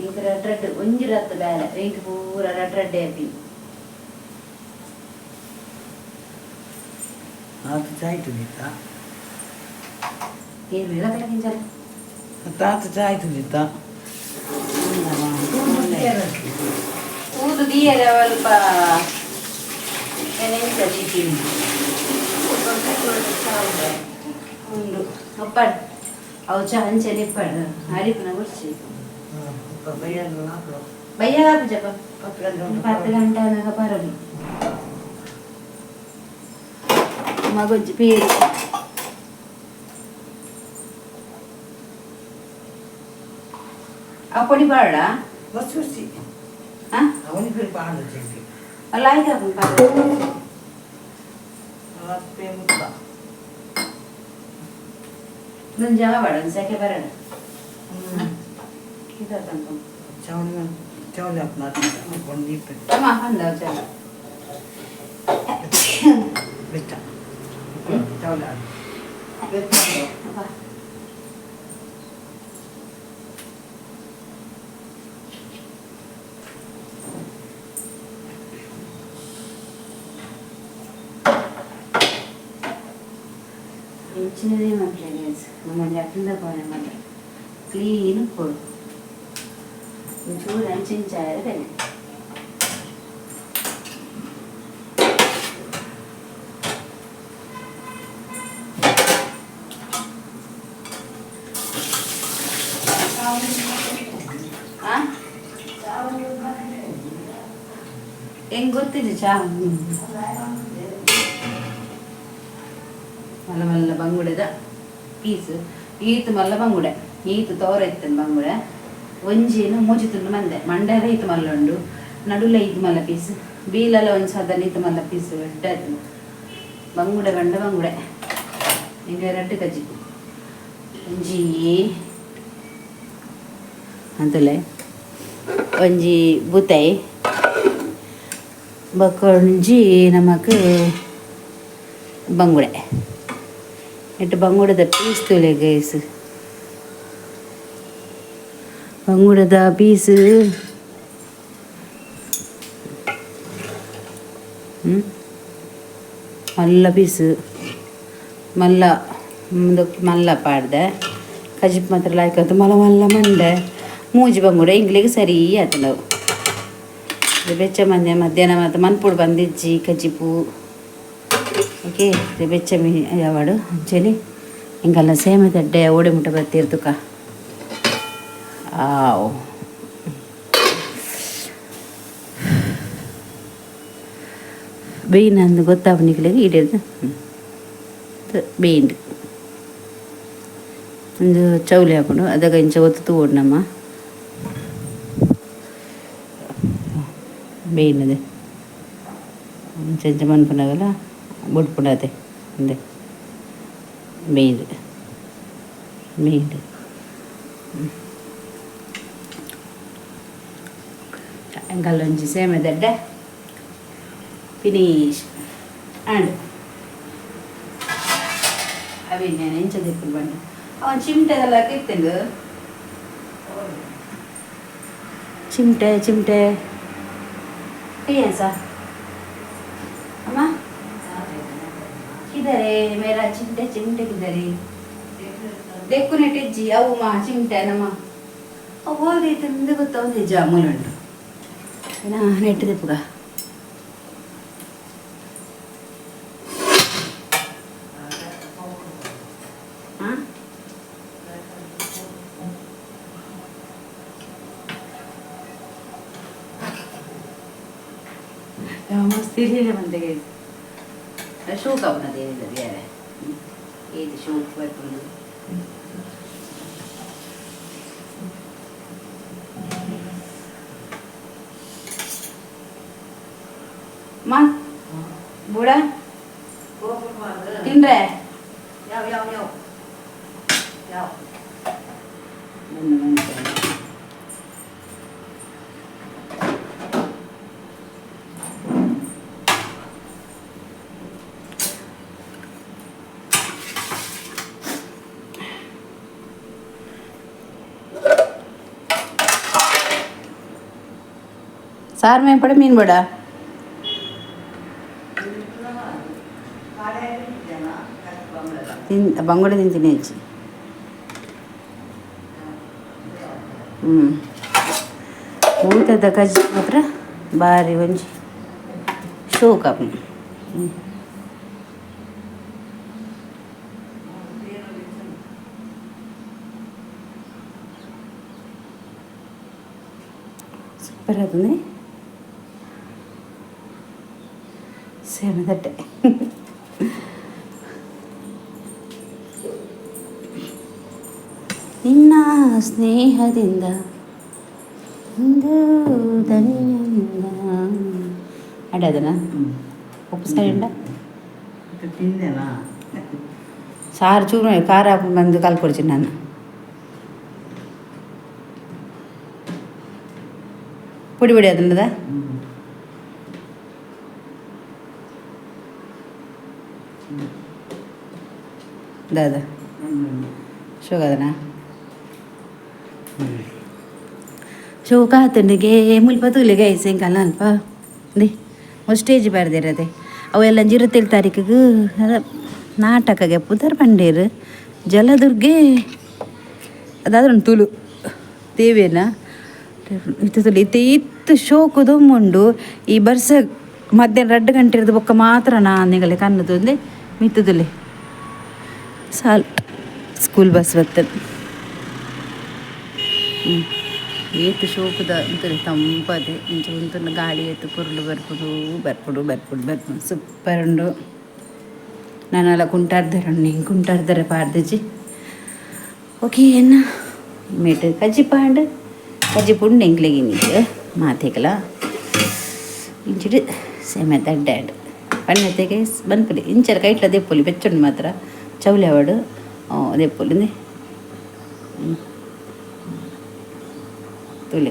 ಇಂಕ್ ರಡ್ ರಡ್ ಒಂಜಿ ರತ್ತು ಬೇಲೆ ಇಂಕ್ ಪೂರ ರಡ್ ರಡ್ಡೆ ಹ್ಯಾಪಿ. ಆತ ಚಾಯ್ ತುದಿತ್ತ. ಏನು ಇಲ್ಲ ಕಡೆ ಕಿಂಚಲ. ತಾತ ಚಾಯ್ ತುದಿತ್ತ. ಊದು ದೀಯರ ಅಲ್ಪ ಏನೆಂತ ದೀತೀನಿ ಉಂಡು ಒಪ್ಪಾಡು. ಅವು ಚ ಅಂಚೆನೆ ಇಪ್ಪಾಡು ಅರಿಪುನ ಗುರ್ಚಿ. ಬಯ್ಯ ಆಪುಜಪ್ಪ, 10 ಗಂಟೆ ಆನಾಗ ಬರಲಿ. ಮಗೊಂಜಿ ಪೇರು. ಆ ಪೊಡಿ ಬಾಡ. ಬಸ್ ಕುರ್ಚಿ. ಹಾಂ. ಅವನಿಗೆ పేరు పాడు చెప్పి. ಅಲ್ಲ, ಆಯ್ತು, ಪಾಡ. ಮುತ್ತ. ನನ್ನ ಜಾವ ಬಾಡ, ಒಂದು ಸೆಕೆ ಬರೋಣ. ಇದು ಚೌಲಿ ಚೌಲಿ ಅಪ್ಪ ದೀಪ. ಅಮ್ಮ ಅಂದ ಚಲ. ಬೆಚ್ಚ ಚೌಲಿ ಬೆಚ್ಚ. ಅಪ್ಪ ಎಂಚಿನದೇ ಮಕ್ಕಳೇ ಗೈಸ್, ನಮ್ಮ ಅಟ್ಟಿಂದ ಕೋಣೆ ಮಾತ್ರ ಕ್ಲೀನ್ ಕೊಡು. ಒಂಚೂರು ಅಂಚಿಂಚಾಯ ಬೆಲೆ. ಆ ಹೆಂಗ್ ಗೊತ್ತಿದೆ ಚಾ. ಮಲ್ಲ ಮಲ್ಲ ಬಂಗುಡೆದ ಪೀಸ್ ಈತ್ ಮಲ್ಲ ಬಂಗುಡೆ ಈತ್ ತೋರ ಇತ್ತನ್ ಬಂಗುಡೆ ಒಂಜಿನು ಮೂಜಿ ತುಂಡು ಮಂದೆ ಮಂಡೆಲ ಈತ್ ಮಲ್ಲ ಉಂಡು ನಡುಲ ಈತ್ ಮಲ್ಲ ಪೀಸ್ ಬೀಲಲ ಒಂಜಿ ಸಾಧಾರಣ ಈತ್ ಮಲ್ಲ ಪೀಸ್ ಎಡ್ಡೆ ಆಯ್ತು. ಬಂಗುಡೆ ಬಂಡ ಬಂಗುಡೆ ಇಂಗೆ ರಡ್ಡು ಕಜ್ಜಿಪು ಒಂಜಿ ಅಂತಲೇ ಒಂಜಿ ಬೂತಾಯಿ ಬೊಕ್ಕ ಒಂಜಿ ನಮಕ್ ಬಂಗುಡೆ ಇಟ್ಟು ಬಂಗುಡೆದ ಪೀಸ್ ತೂಲೆ ಗೈಸ್, ಬಂಗುಡೆದ ಪೀಸ್. ಮಲ್ಲ ಪೀಸ್ ಮಲ್ಲ ಮಲ್ಲ ಪಾಡ್ದೆ ಕಜಿಪ್ ಮಾತ್ರ ಲಾಯ್ಕ್ ಆತು. ಮಲ್ಲ ಮಲ್ಲ ಮಂಡೆ ಮೂಜಿ ಬಂಗುಡೆ ಇಂಗ್ಲಿಗೆ ಸರಿ ಆತಂಡವು. ಬೆಚ್ಚ ಮಂದೆ ಮಧ್ಯಾಹ್ನ ಮತ್ತು ಮನ್ಪುಡು ಬಂದಿಜ್ಜಿ ಕಜಿಪು. ಓಕೆ, ಬೆಚ್ಚ ಮೀ ಯಾವಾಡು ಅಂಚೆನೆ ಇಂಕಲ್ಲ ಸೇಮೆ ತಡ್ಡೆ ಓಡೆ ಮುಟ್ಟ ಬತ್ತೀರ್ತುಕ. ಆವ್ ಬೇಯಿನ ಅಂದು ಗೊತ್ತಾಪುನಿಕ್ಲೆಗ್ ಇಡೆರ್ದ್ ಬೇಯಿಂಡ್ ಒಂದು ಚೌಲಿ ಹಾಕೊಂಡು ಅದಗ ಇಂಚ ಒತ್ತು ತೂವೊಡು ನಮ್ಮ ಬೇಯಿನದೆ ಇಂಚ ಇಂಚ ಮನ್ಪುನಗಲ ಬುಡ್ಪುಂಡಾತೆ ಉಂದೆ ಬೇಯಿಂಡ್ ಬೇಯಿಂಡ್. ಎಂಕಲ್ಲ ಒಂಜಿ ಸೇಮೆ ದಡ್ಡೆ ಫಿನಿಶ್ ಆಂಡ್ ಅವಿ నేను ಎಂಚ ದೆಪ್ಪುನು ಪಂಡ ಅವನ್ ಚಿಮಟೆದೆಲ್ಲ ಇತ್ತುಂಡು ಚಿಮಟೆ ಚಿಮಟೆ ಕೈಯಸ ಅಮ್ಮ ಕಿದರೆ ಮೇರಾ ಚಿಮಟೆ ಚಿಮಟೆ ಕಿದರೆ ದೆಕ್ಕು ನೆಟ್ಟಿಜ್ಜಿ ಅವು ಮಾ ಚಿಮಟೆ ನಮ್ಮ ಅವು ಹೋದೈತಂದು ಗೊತ್ತ ಜಾಮೂಲು ಉಂಟು ನೆಟ್ಟು ದೆಪ್ಪುಗ. ಹಾಂ ಮಸ್ತ್ ಇರಲಿಲ್ಲ ಮಂದೆಗೆ ಶೋಕ್ ಆಪುನದು ಏನಿಲ್ಲ ಬೇರೆ ಏದು ಶೋಕ್ ಬರ್ಪುಂಡು. ಮಾ ಬುಡ ತಿನ್ರೆ ಯಾವ ಯಾವ ಯಾವ ಯಾವ ಬಂದು ಬಂದು ಸಾರು ಮೇಪಡ ಮೀನು ಬೇಡ. ತಿನ್ ಬಂಗುಡೆ ತಿಂತೀನಿ ಹೆಚ್ಚಿ. ಹ್ಞೂ ಊಟದ ಕಜ್ಜಿ ಮಾತ್ರ ಭಾರಿ ಒಂಜಿ ಶೋಕ್ ಆಪುಂಡು. ಹ್ಞೂ ಸೂಪರ್ ಆತಂದೆ ಸೇಮೆ ತಟ್ಟೆ. ನಿನ್ನ ಸ್ನೇಹದಿಂದ ಒಂದು ಧನ್ಯದಿಂದ ಅಡ್ಡದನ ಉಪ್ಪು ಸರಿ ಉಂಡ. ತಿಂದೆನಾ? ಸಾರು ಚೂರು ಖಾರ ಹಾಕೊಂಡು ಬಂದು ಕಲ್ಕೊಡ್ತೀನಿ ನಾನು. ಪುಡಿ ಪುಡಿ ಅದನ್ನದ ದಾದ ಶೋಕದನ ಶೋಕ ಆತಂಡಿಗೆ ಮುಲ್ಪ ತೂಲೆ ಗೈಸ್ ಎಂಕಲ್ಲ ಅಲ್ಪ ದಿ ಸ್ಟೇಜ್ ಬರ್ದಿರದೆ ಅವೆಲ್ಲ 27 ತಾರೀಕಿಗೆ ನಾಟಕಗೆ ಪುದರ್ ಪಂಡೇರು ಜಲದುರ್ಗೆ ಅದಾದ್ರೆ ಒಂದು ತುಳು ದೇವೇನ ಇತ್ತು ತುಳು ಇತ್ತೆ ಇತ್ತು ಶೋಕು ದೊಮ್ಮುಂಡು. ಈ ಬರ್ಸ ಮಧ್ಯಾಹ್ನ 2 ಗಂಟೆ ಇರೋದು ಬೊಕ್ಕ ಮಾತ್ರ ನಾ ನಿಗಲೆ ಕಣ್ಣು ಮಿತ್ತುದುಲೆ ಸಾಲ್ ಸ್ಕೂಲ್ ಬಸ್ ಬರ್ತದೆ. ಏತ್ ಶೋಕುದ ಉಂತುಲೆ ತಂಪದೆ ಇಂಚ ಉಂತುಂಡ ಗಾಳಿ ಏತ್ ಪೊರ್ಲು ಬರ್ಪುಂಡು ಬರ್ಪುಂಡು ಬರ್ಪುಂಡು ಬರ್ಪುಂಡು ಸೂಪರ್ ಉಂಡು. ನಾನಲ ಕುಂಟಾರ್ದೆರೆ ಕುಂಟಾರ್ದರೆ ಪಾಡ್ದಿಜಿ. ಓಕೆ ಎನ್ನ ಮೇಟ್ ಕಜ್ಜಿ ಪಾಂಡ್ ಕಜ್ಜಿ ಪುಂಡು ಎಂಕ್ಲೆಗ್ ಇನಿಕ್ ಮಾತೆಕ್ಲ ಇಂಚಿಡ್ ಸೇಮೆ ದಡ್ಡೆ ಆಂಡ್ ಪಣ್ಣತೆಗೆ ಬನ್ಪುಲಿ ಇಂಚರ ಕೈಟ್ಲ ದೆಪ್ಪೊಲಿ ಬೆಚ್ಚುಂಡು ಮಾತ್ರ ಚೌಲಿ ಆವಡ್ ದೆಪ್ಪೊಲಿ ತೂಲೆ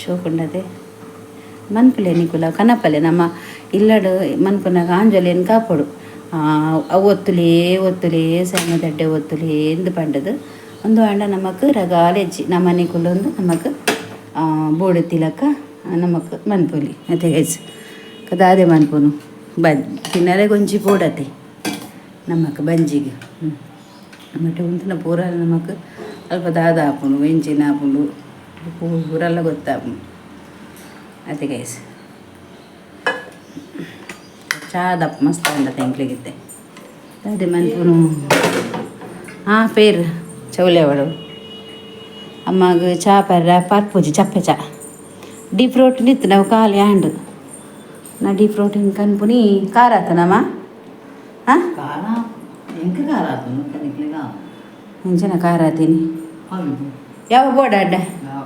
ಶೋಕುಂಡತೆ ಮನ್ಪುಲೆ ನಿಕುಲ ಕನಪಲೆ ನಮ್ಮ ಇಲ್ಲಡ್ ಮನ್ಪುನಗ ಆಂಜೋಲೆನ್ ಕಾಪೊಡು ಅವು ಒತ್ತುಲೇ ಒತ್ತುಲೇ ಸೇಮೆ ದಡ್ಡೆ ಒತ್ತುಲೇ ಇಂದ್ ಪಂಡದು ಉಂದು ಆಂಡ ನಮಕ್ ರಗಾಲೆ ಇಜ್ಜಿ ನಮ್ಮ ನಿಕುಲೊಂದು ನಮಕ್ ಬೋಡೆತ್ತಿಲಕ ನಮಕ್ ಮನ್ಪೊಲಿ ಅತೆ ಗೈಸ್ ದಾದೆ ಮನ್ಪುನು ಬನ್ ತಿನರೆ ಒಂಜಿ ಬೋಡತೆ ನಮಕ್ ಬಂಜಿಗ್ ಮಟ್ಟ ಉಂತುನ ಪೂರ ನಮಕ್ ಅಲ್ಪ ದಾದ ಆಪುಂಡು ಎಂಚಿನ ಆಪುಂಡು ಪೂರೆಲ್ಲ ಗೊತ್ತಾಪುಂಡು ಅತೆ ಗೈಸ್ ಚಾ ದಪ್ಪ ಮಸ್ತ್ ಆಂಡ ಎಂಕ್ಲೆಗಿತ್ತೆ ದಾದೆ ಮನ್ಪುನು ಹಾಂ ಪೇರ್ ಚೌಲೆ ಅವಳು ಅಮ್ಮಗ್ ಚಾ ಪರ್ರ ಪರ್ಪುಜಿ ಚಪ್ಪೆ ಚಾ ಡೀಪ್ ಪ್ರೋಟೀನ್ ಇತ್ತು ನಾವು ಖಾಲಿ ಆಂಡ್ ನಾ ಡೀಪ್ ಪ್ರೋಟೀನ್ ಕನ್ಪುನಿ ಖಾರ ಆತನಮ್ಮ ಹಾಂ ಖಾರ ಎಂಕ್ ಖಾರ ಆತುಂಡು ನಿಕ್ಲೆಗ್ ಆವು ಎಂಚಿನ ಖಾರ ಆತೀನಿ ಹೌದು ಯಾವ ಬೋಡ ಅಡ್ಡ ಯಾವ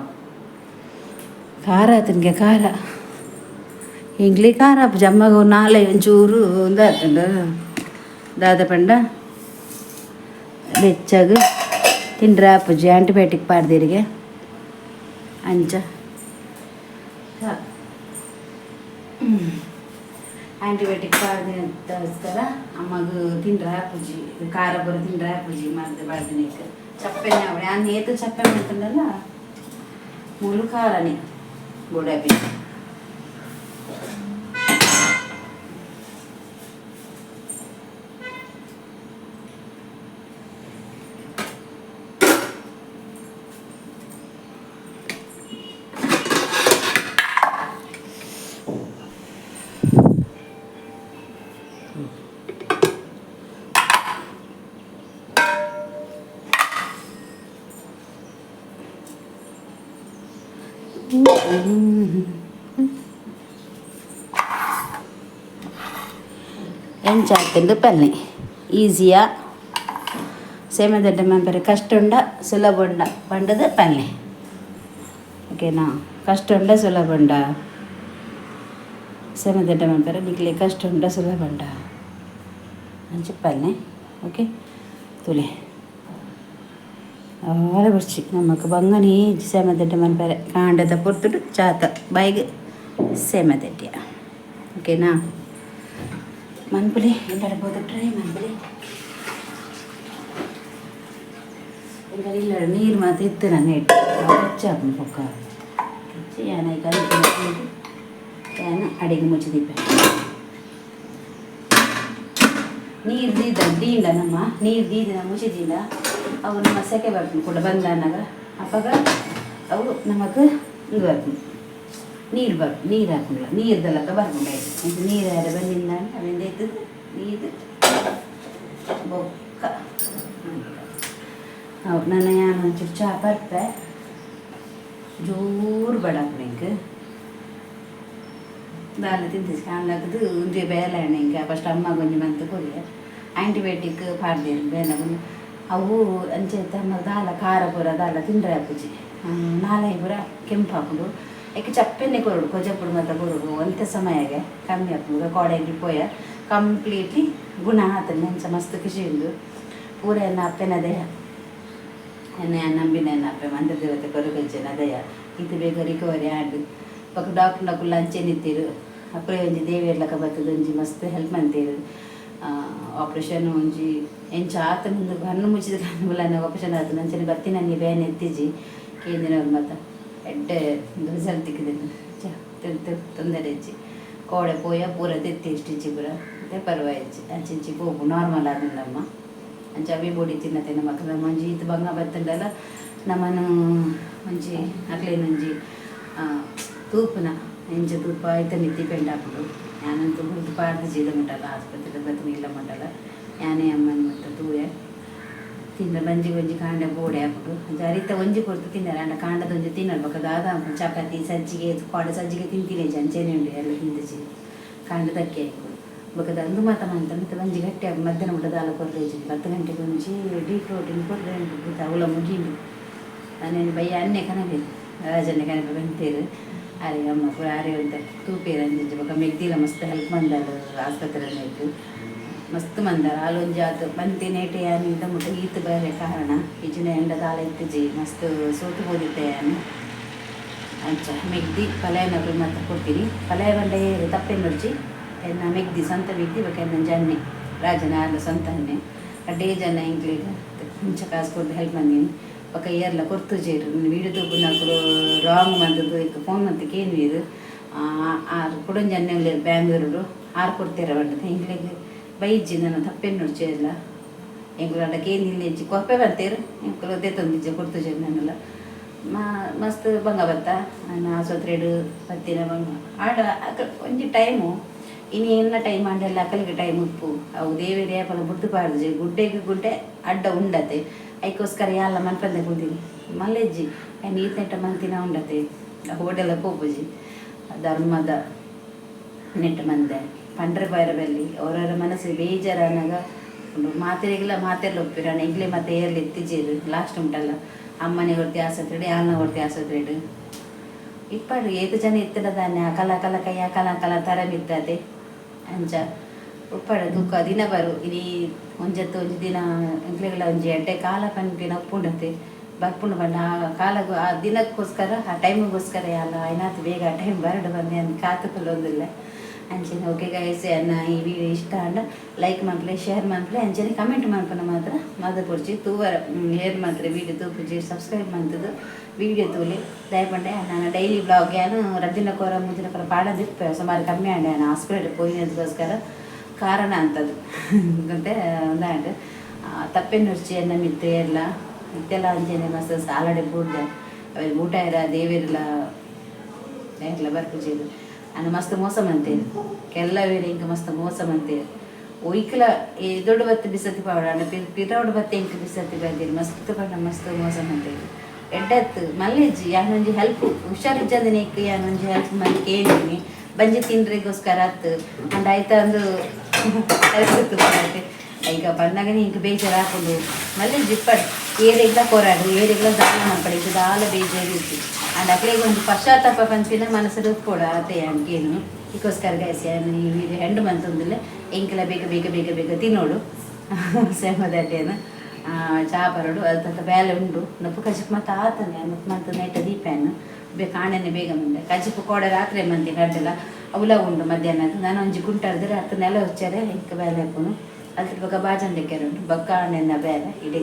ಖಾರ ಆತನಿಗೆ ಖಾರ ಎಂಕ್ಲೆ ಖಾರ ಆಪುಜಿ ಅಮ್ಮಗ ನಾಲೆ ಒಂಚೂರು ಉಂದಾತುಂಡು ದಾದ ಪಂಡ ಬೆಚ್ಚಗ್ ತಿಂಡ್ರೆ ಆಪುಜಿ ಆಂಟಿಬಯೋಟಿಕ್ ಪಾಡ್ದಿರಿಗೆ ಅಂಚ ಆಂಟಿಬಯೋಟಿಕ್ ಪಾಡ್ದಿನಕ್ಕೋಸ್ಕರ ಅಮ್ಮಗ್ ತಿಂಡ್ರೆ ಆಪುಜಿ ಖಾರ ಪೂರ ತಿಂಡ್ರೆ ಆಪುಜಿ ಮರ್ದ್ ಪಾಡ್ದಿನಕ್ ಚಪ್ಪೆನೆ ಅವಳೆ ಆನ್ ಏತ್ ಚಪ್ಪೆ ಮಾಡ್ತಂಡಲ್ಲ ಮೂಲು ಖಾರನೇ ಗೋಡಂಬಿ. ಎಂಚಾತುಂಡು ಪನ್ನೆ ಈಸಿಯಾ ಸೇಮದಡ್ಡೆ ಮನ್ಪೆರೆ ಕಷ್ಟ ಉಂಡ ಸುಲಭ ಉಂಡ ಪಂಡದು ಪನ್ನೆ ಓಕೆನಾ ಕಷ್ಟ ಉಂಡ ಸುಲಭ ಉಂಡ ಸೇಮದಡ್ಡೆ ಮನ್ಪೆರೆ ನಿಕ್ಲೆ ಕಷ್ಟ ಉಂಡ ಸುಲಭ ಉಂಡ ಅಂಚ ಪನ್ನೆ ಓಕೆ ತೂಲೆ ಆಲ ಬೊರ್ಚಿ ನಮಕ್ ಬಂಗನೇ ಸೇಮದಡ್ಡೆ ಮನ್ಪೆರೆ ಕಾಂಡೆದ ಪೊರ್ತುಡು ಚಾತ ಬೈಗ್ ಸೇಮದಡ್ಡೆ ಓಕೆನಾ ಮನ್ಪುಲೆ ಎಲ್ಲಡ ಪೋದು ಟ್ರೈ ಮನ್ಪುಲೆ ಎಂಕಲ್ ಇಲ್ಲಡ ನೀರು ಮಾತ ಇತ್ತು ನನ್ನ ಇಟ್ಟು ಹೆಚ್ಚಾಪುಂಡು ಬೊಕ್ಕ ಹೆಚ್ಚು ಯಾನ್ ಐಕ್ ಯಾನ್ ಅಡಿಗೆ ಮುಚ್ಚಿ ದೀಪೆ ನೀರು ದೀದ ದೀಂಡ ನಮ್ಮ ನೀರು ದೀದಿನ ಮುಚ್ಚಿ ದೀಂಡ ಅವು ನಮ್ಮ ಸೆಕೆ ಬರ್ಪುಂಡು ಕುಡ ಬಂದಾನಾಗ ಅಪಗ ಅವು ನಮಕ್ ಇಂದು ಬರ್ಪುಂಡು ನೀರು ಬರ್ ನೀರು ಹಾಕುಂಡ್ಲ ನೀರ್ದಲಕ ಬರ್ಪುಂಡು ಐಟ್ ನೀರು ಯಾರ ಬಂದಿಂದಾಂಡ ಅವೆಂದ ಇತ್ತದ ನೀರು ಬೊಕ್ಕ ಅವು ನನ ಯಾನ್ ಒಂಚೂರು ಚಾ ಪರ್ಪೆ ಜೋರು ಬಡಾಪುಂಡು ಎಂಕ್ ದಾಲ ತಿಂದಿಸ್ ಕಾಣ್ಲಾಗದು ಒಂಜಿ ಬೇಲೆ ಆಂಡ್ ಎಂಕ್ ಫಸ್ಟ್ ಅಮ್ಮಗ್ ಒಂಜಿ ಮಂತ್ ಕೊರಿಯೆ ಆಂಟಿಬಯೋಟಿಕ್ ಪಾಡ್ದೆರ್ ಬೇಲೆ ಅವು ಅಂಚ ಇತ್ತೆ ದಾಲ ಖಾರ ಪೂರ ದಾಲ ತಿಂಡ್ರೆ ಆಪುಜಿ ನಾಲಾಯಿ ಪೂರ ಕೆಂಪಾಪುಂಡು ಐಕ್ ಚಪ್ಪೆನೆ ಕೊರೊಡು ಕೊಜಪುಡು ಮಾತ ಕೊರೊಡು ಒಂತೆ ಸಮಯಗೆ ಕಮ್ಮಿ ಆಪುಂಡು ಕೋಡೆಗ್ ಪೋಯ ಕಂಪ್ಲೀಟ್ಲಿ ಗುಣ ಆತುಂಡು ಅಂಚ ಮಸ್ತ್ ಖುಷಿ ಉಂಡು ಪೂರ ಎನ್ನ ಅಪ್ಪೆನ ದಯ ಎನ್ನ ನಂಬಿನ ಎನ್ನ ಅಪ್ಪೆ ಮಂತ್ರದೇವತೆ ಕೊರಗಜ್ಜನ ದಯ ಈತ್ ಬೇಗ ರಿಕವರಿ ಆಂಡ್ ಬೊಕ ಡಾಕ್ಟ್ರ್ ಅಂಚೆನೆ ಇತ್ತೆರ್ ಅಪ್ಪೆ ಒಂಜಿ ದೇವೆರ್ಲಕ ಬತ್ತುದು ಒಂಜಿ ಮಸ್ತ್ ಹೆಲ್ಪ್ ಮಂತೇರು ಆಪ್ರೇಷನ್ ಒಂಜಿ ಎಂಚ ಆತುಂಡು ಕಣ್ಣು ಮುಚ್ಚಿದ ಕಣ್ಣು ಆಪ್ರೇಷನ್ ಆತುಂಡು ಅಂಚನೆ ಬತ್ತಿನನಿ ಬೇನೆ ಇತ್ತಿಜಿ ಕೇಂದಿನವ್ರು ಮಾತ ಎಡ್ಡೆ ರಿಸಲ್ಟ್ ತಿಕ್ಕಿದೆನು ತೊಂದರೆ ಇಜ್ಜಿ ಕೋಡೆ ಪೋಯ ಪೂರ ತೆತ್ತಿ ಸ್ಟಿಚ್ ಪೂರ ಇತ್ತೆ ಪರ್ವಾಯಿಜ್ಜಿ ಅಂಚಿಂಚಿ ಪೋಪು ನಾರ್ಮಲ್ ಆದುಂಡಮ್ಮ ಅಂಚ ಅವೇ ಬೋಡಿ ತಿನ್ನತೆ ನಮಕ್ ನಮ್ಮ ಒಂಜಿ ಈತ್ ಬಂಗ ಬತ್ತುಂಡಲ ನಮನ್ ಒಂಜಿ ಅಕ್ಲೆನ ಒಂಜಿ ತೂಪುನ ಎಂಚ ತೂಪ ಐತ ಮಿತ್ತ್ ಡಿಪೆಂಡ್ ಆಪುಂಡು ಯಾನಂತೂ ಬುಡ್ದು ಪಾಡ್ದಿಜಿ ಮುಟ್ಟಲ ಆಸ್ಪತ್ರೆ ಬತ್ತಿನ ಇಲ್ಲ ಮುಟ್ಟಲ ಯಾನೇ ಅಮ್ಮನ ಮಾತ ತೂಯೆ. ತಿಂದ ಬಂಜಿಗೆ ಒಂಜಿ ಕಾಂಡೆ ಬೋಡೆ ಆಪುಂಡು. ಅಂಚ ಅರಿತ ಒಂಜಿ ಪೊರ್ತು ತಿನ್ನರೆ ಆಂಡ ಕಾಂಡದ ಒಂಜಿ ತಿನ್ನರು. ಬೊಕ್ಕ ದಾದ ಆಪುಂಡು, ಚಪಾತಿ ಸಜ್ಜಿಗೆ ಕೋಡೆ ಸಜ್ಜಿಗೆ ತಿಂತಿಲ್ಲ ಅಂಚೆನೆ ಉಂಡು ಎಲ್ಲ ತಿಂತಜಿ ಕಾಂಡದಕ್ಕೆ ಆಯ್ಕು. ಬೊಕ್ಕ ಅಂದು ಮಾತ ಮಂತ ಮತ್ತೆ ಬಂಜಿ ಗಟ್ಟಿ ಆಪುಂಡು. ಮಧ್ಯಾಹ್ನ ಮುಟ್ಟ ದಾಲ ಕೊರ್ರೆ 10 ಗಂಟೆಗೆ ಒಂಜಿ ಡೀ ಪ್ರೋಟೀನ್ ಕೊರ್ರೆ ಉಂಡು. ಅವಲ ಮುಗಿಂಡು ನಾನೇನು ಬಯ್ಯ ಅನ್ನೆ ಕನಬೇರು ರಾಜನ್ನೆ ಕನಪೆ ಬಂತೇರು ಅರೆ ಅಮ್ಮ ಪೂರ ಅರೆ ಅಂತ ತೂಪೇರು ಅಂಚಿಂಚ. ಬೊಕ್ಕ ಮೆಗ್ದಿಲ ಮಸ್ತ್ ಹೆಲ್ಪ್ ಮಂದಾಳು ಆಸ್ಪತ್ರೆ ಮಸ್ತ್ ಮಂದಾರ ಆಲೊಂಜಿ ಆತು ಬಂತಿ ನೇಟೆ ಯಾನ್ ಇದ ಮುಟ್ಟ ಈತ್ ಬರೆ ಕಾರಣ ಇಜಿನ ಎಂಡ ದಾಲ ಇತ್ತುಜಿ ಮಸ್ತ್ ಸೋತು ಪೋದಿತ್ತೆ ಯಾನ್. ಅಂಚ ಮೆಗ್ದಿ ಪಲಾಯನಕುಲು ಮಾತ್ರ ಕೊಡ್ತೀನಿ. ಪಲಾಯ ಬಂಡೆ ತಪ್ಪೆನ್ನೊಡ್ಚಿ ಎನ್ನ ಮೆಗ್ದಿ ಸ್ವಂತ ಮೆಗ್ದಿ ಬೊಕ್ಕ ಎನ್ನ ಜನ್ನೆ ರಾಜನ ಆರ್ಲ ಸ್ವಂತ ಅನ್ನೆ ಅಡ್ಡೇ ಜನ ಎಂಕ್ಲೆಗ್ ಇಂಚ ಕಾಸು ಕೊರ್ದು ಹೆಲ್ಪ್ ಮಂದಿನಿ. ಬೊಕ್ಕ ಏರ್ಲ ಕೊರ್ತು ಜೇರು ವೀಡಿಯೋ ತೂಪುನಕುಲು ರಾಂಗ್ ಮಂತದ್ದು ಇಕ್ ಫೋನ್ ಮಂತ್ ಕೇನ್ವೀರು ಆರ್ ಕುಡೊಂಜಿ ಅನ್ನೆ ಉಲ್ಲೆರ್ ಬ್ಯಾಂಗ್ಳೂರುಡು ಆರ್ ಕೊಡ್ತೇರ ಪಂಡದು ಎಂಕ್ಲೆಗ್ ಬೈಜ್ಜಿ ನನ್ನ ತಪ್ಪೆನ್ನೊಡ್ಚಿ ಏರ್ಲ ಎಂಕುಲು ಅಡ ಕೇನಿಲ್ಲ ಇಜ್ಜಿ ಕೊಪ್ಪೆ ಬರ್ತೇರು ಎಂಕುಲು ದೆತ್ತೊಂದಿಜ್ಜಿ ಕೊರ್ತುಜೆರ್ ನನ್ನಲ ಮಸ್ತ್ ಬಂಗ ಬತ್ತ ಆಸ್ಪತ್ರೆಡ್ ಬತ್ತಿನ ಬಂಗ ಆಡ ಒಂಜಿ ಟೈಮು ಇನಿ ಎನ್ನ ಟೈಮ್ ಆಂಡೆಲ್ಲ ಅಕಲಿಗೆ ಟೈಮ್ ಉಪ್ಪು ಅವು ದೇವೆರೆ ಏಪಲ ಬುಡ್ದು ಪಾಡ್ದು ಗುಡ್ಡೆಗ್ ಗುಡ್ಡೆ ಅಡ್ಡ ಉಂಡತೆ ಐಕೋಸ್ಕರ ಯಾಲ ಮನ್ಪಂದೆ ಕುಲ್ದಿನಿ ಮಲ್ಲೆಜ್ಜಿ ಈತ್ನೆಟ್ಟ ಮಂತಿನ ಉಂಡತೆ ಓಡೆಲ್ಲ ಪೋಪುಜಿ ಧರ್ಮದ ನೆಟ್ಟ ಮಂದೆ ಪಂಡ್ರೆ ಬೈರ ಬಲ್ಲಿ ಅವರವರ ಮನಸ್ಸು ಬೇಜಾರಾನಾಗ ಮಾತೆರೆಗಿಲ್ಲ ಮಾತೆರ್ಲ ಒಪ್ಪಿರಾಣ ಎಂಕ್ಲೆ ಮತ್ತೆ ಏರ್ಲಿ ಎತ್ತಿಜೇರು ಲಾಸ್ಟ್ ಉಂಟಲ್ಲ ಅಮ್ಮನೆ ಕೊರ್ತಿ ಆಸ್ಪತ್ರೆಡ್ ಯಾಲ್ನ ಕೊರ್ತಿ ಆಸ್ಪತ್ರೆಡ್ ಇಪ್ಪಾಡು ಏತು ಜನ ಇತ್ತಡ ದಾನೆ ಅಕಲ ಅಕಲ ಕೈ ಅಕಲ ಅಕಲ ತರ ಬಿದ್ದತೆ ಅಂಚ ಉಪ್ಪಾಡು ದುಃಖ ದಿನ ಬರು ಇಡೀ ಒಂಜತ್ತು ಒಂಜಿ ದಿನ ಎಂಕ್ಲೆಗಳ ಒಂಜಿ ಎಡ್ಡೆ ಕಾಲ ಪನ್ಪಿನ ಉಪ್ಪುಂಡತೆ ಬರ್ಪುಂಡು ಪಂಡ ಆ ಕಾಲಗು ಆ ದಿನಕ್ಕೋಸ್ಕರ ಆ ಟೈಮಿಗೋಸ್ಕರ ಯಾಲ ಏನಾತು ಬೇಗ ಆ ಟೈಮ್ ಬರಡು ಬಂದೆ ಅಂತ ಕಾತುಕೊಳ್ಳೊಂದಿಲ್ಲ. ಅಂಚನೆ ಓಕೆ ಗೈಸ್, ಎನ್ನ ಈ ವಿಡಿಯೋ ಇಷ್ಟ ಆಂಡ ಲೈಕ್ ಮನ್ಪುಲೆ ಶೇರ್ ಮನ್ಪುಲೆ ಅಂಚನೆ ಕಮೆಂಟ್ ಮನ್ಪುನ ಮಾತ್ರ ಮದ ಪೊಡ್ಚಿ ತೂವರ ಏರ್ ಮಾತ್ರ ವಿಡಿಯೋ ತೂಪುಜಿ ಸಬ್ಸ್ಕ್ರೈಬ್ ಮಂತದು ವಿಡಿಯೋ ತೂಲೆ ದಯಪಂಡೆ. ನಾನು ಡೈಲಿ ಬ್ಲಾಗ್ ಯಾನು ರದ್ದಿನ ಕೊರ ಮುಂದಿನ ಕೊರ ಪಾಡೋದಿಪ್ಪೆ ಸುಮಾರು ಕಮ್ಮಿ ಆಂಡೆ ನಾನು ಹಾಸ್ಪಿಟಲ್ ಪೋಯಿನದಕ್ಕೋಸ್ಕರ ಕಾರಣ ಅಂತದು ಮತ್ತೆ ಒಂದಾಂಡ್ ತಪ್ಪೆನ್ನುರ್ಚಿ ಎನ್ನ ಮಿತ್ತು ಏರ್ಲ ಇತ್ತೆಲ್ಲ ಅಂಚನೆ ಮಸ್ತ್ ಸಾಲಡೆ ಬೂಡ್ದೆ ಅವೆ ಊಟ ಇರ ದೇವಿರ್ಲ ಏರ್ಲ ಬರ್ಪುಜೆರ್ ಅನ್ನ ಮಸ್ತ್ ಮೋಸ ಮಂತೇರು ಕೆಲವೇರು ಇಂಕ ಮಸ್ತ್ ಮೋಸ ಮಂತೇರು ಒಯ್ಕಲ ಎದೊಡು ಬತ್ತಿ ಬಿಸತಿ ಪಾವಡ ಅಣ್ಣ ಪಿರವಡು ಬತ್ತಿ ಇಂಕ ಬಿಸತಿ ಬಂದಿರು ಮಸ್ತ್ ಪಂಡ ಮಸ್ತ್ ಮೋಸ ಮಂತೇರು ಎಡ್ಡತ್ತು ಮಲ್ಲೆಜ್ಜಿ ಯಾನೊಂಜಿ ಹೆಲ್ಪ್ ಹುಷಾರಿಜ್ಜಂದಿನ ಇಕ್ ಯಾನೊಂಜಿ ಹೆಲ್ಪ್ ಮಂತ್ ಕೇಳಿನಿ ಬಂಜಿ ತಿನ್ರಿಗೋಸ್ಕರ ಅತ್ತು ಅಂಡ್ ಆಯ್ತಾ ಒಂದು ಈಗ ಬಂದಾಗನೇ ಇಂಕ ಬೇಜಾರು ಹಾಕೊಂಡು ಮಲ್ಲೆಜ್ಜಿ ಇಪ್ಪಡ್ ಏರೆಗ್ಲ ಕೊರಾಡು ಏರೆಗ್ಲ ದಾಲ ಮನ್ಪಡೆ ಇದು ದಾಲ ಬೇಜಾರು ಇತ್ತು ಅಂಡ್ ಅಕ್ಲೆಗ್ ಒಂಜಿ ಪಶ್ಚಾತ್ತಾಪ ಪನ್ಪಿನ ಮನಸ್ಸು ಉಪ್ಪೊಡು ಆತೆ ಅಂಕೇನು ಇದಕ್ಕೋಸ್ಕರ ಗೈಸ್ ಯಾನ್ ಈ ವಿಡಿಯೋ ಹೆಂಡು ಮಂತೊಂದುಲ್ಲೆ ಎಂಕಲ ಬೇಗ ಬೇಗ ಬೇಗ ಬೇಗ ತಿನ್ನೋಡು ಸೇಮದಡ್ಡೇನು ಚಾ ಪರಡು ಅದು ತಕ್ಕ ಬೇಲೆ ಉಂಡು ನಪ್ಪು ಕಜಿಪ್ ಮತ್ತೆ ಆತನೆ ನಪ್ಪು ಮಂತ ನೈಟ ದೀಪೇನು ಕಾಣೆನೆ ಬೇಗ ಮುಂದೆ ಕಜಿಪು ಕೋಡೆ ರಾತ್ರಿ ಮಂತಿ ಕಡ್ಡಲ ಅವಲ ಉಂಡು ಮಧ್ಯಾಹ್ನ ನಾನು ಒಂಜಿ ಗುಂಟಾಡಿದ್ರೆ ಹತ್ತು ನೆಲ ಹೊಚ್ಚಾರೆ ಇಂಕ ಬೇಲೆ ಹಾಕೋನು ಅದ್ರ ಬೊಕ್ಕ ಬಾಜನ್ ಉಂಟು ಬೊಕ್ಕ ಆಣೆನ ಬೇಲೆ ಇಡೀ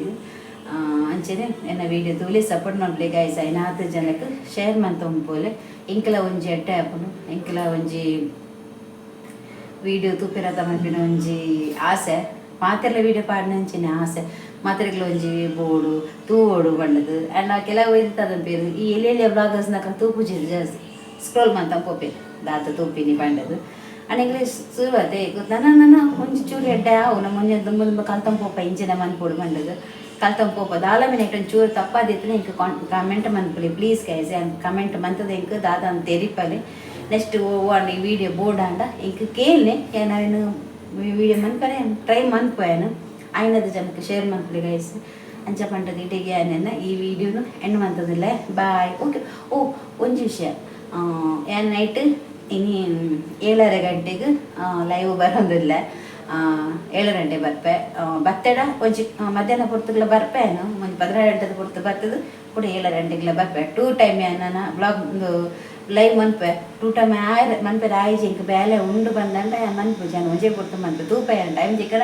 ಅಂಚನೆ ಎನ್ನ ವಿಡಿಯೋ ತೂಲೆ ಸಪೋರ್ಟ್ ಮನ್ಪುಲೆ ಗೈಸ್ ಐನಾತ್ ಜನಕ್ಕೆ ಶೇರ್ ಮಂತೊಂಪುಲೆ ಇಂಕಲ ಒಂಜಿ ಎಡ್ಡೆ ಆಪುಂಡು ಇಂಕಲ ಒಂಜಿ ವಿಡಿಯೋ ತೂಪಿರತ ಮನ್ಪಿನ ಒಂಜಿ ಆಸೆ ಮಾತೆರ್ಲ ವಿಡಿಯೋ ಪಾಡಿನ ಆಸೆ ಮಾತೆರೆಗ್ಲ ಒಂಜಿ ಬೋಡು ತೂವೋಡು ಪಂಡದು ಆ್ಯಂಡ್ ಆ ಕೆಲವು ಇರ್ತದ ಪೇರು ಈ ಎಲ್ಲಿ ಎಲ್ಲಿ ಬ್ಲಾಗರ್ಸ್ ನಕ ತೂಪುಜೆರ್ ಜಾಸ್ತಿ ಸ್ಕ್ರೋಲ್ ಮಂತ ಪೋಪೇರು ದಾತ ತೂಪಿನಿ ಪಂಡದು ಅಂಡ್ ಇಂಗ್ಲೀಷ್ ಶುರುವಾತೆ ನನ ನನ ಒಂಜಿ ಚೂರು ಎಡ್ಡೆ ಆವು ನಮ್ಮ ಒಂಜಿ ದುಂಬ ದುಂಬ ಕಲ್ತಂ ಪೋಪ ಇಂಚಿನ ಮನ್ಪೊಡು ಪಂಡದು ಕಲ್ತಂ ಪೋಪ ದಾಲ ಮಿನಿಟ್ ಒಂಚೂರು ಚೂರು ತಪ್ಪಾದಿತ್ತು ಇಂಕ ಕಮೆಂಟ್ ಮನ್ಪುಲೆ ಪ್ಲೀಸ್ ಗೈಸ್ ಕಮೆಂಟ್ ಮಂತದ ಇಂಕ ದಾದ ಅಂತ ತೆರಿಪಲೆ ನೆಕ್ಸ್ಟ್ ಓ ಈ ವಿಡಿಯೋ ಬೋರ್ಡ್ ಆಂಡ ಇಂಕ ಕೇಳ್ನೆ ನಾವೇನು ವಿಡಿಯೋ ಮನ್ಪರೆ ಟ್ರೈ ಮನ್ಪೋಯನು ಐನದ ಜನಕ್ಕೆ ಶೇರ್ ಮನ್ಪುಲೆ ಗೈಸ್ ಅಂಚ ಪಂಡದ ಇಟಿಗೆ ಆನೆನ ಈ ವಿಡಿಯೋನು ಎಂಡ್ ಮಂತದಿಲ್ಲ ಬಾಯ್ ಓಕೆ. ಓ ಒಂಜಿ ವಿಷಯ ಯಾನ್ ನೈಟ್ ಇನಿ 7:30 ಗಂಟೆಗೆ ಲೈವ್ ಬರೋದಿಲ್ಲ 7 ಗಂಟೆ ಬರ್ಪೆ ಬತ್ತೆಡ ಒಂಜಿ ಮಧ್ಯಾಹ್ನ ಪೊರ್ತುಗ್ಲ ಬರ್ಪೇನು ಒಂಜಿ 12 ಗಂಟೆದ ಪೊರ್ತು ಬರ್ತದೆ ಕೂಡ 7 ಗಂಟೆಗ್ಲ ಬರ್ಪೆ ಟೂ ಟೈಮ್ ನಾನು ಬ್ಲಾಗ್ ಒಂದು ಲೈವ್ ಮನ್ಪೆ ಟೂ ಟೈಮ್ ಆಯ್ ಮನ್ಪೆ ಆಯ್ಜಿ ಇಂಕ ಬೇಲೆ ಉಂಡು ಬಂದಂಡ ಮನ್ಪು ಜನ ಒಂಜೇ ಪೊರ್ತು ಮನ್ಪೆ ತೂಪೆ ಟೈಮ್ ತಿಕ್ಕಡ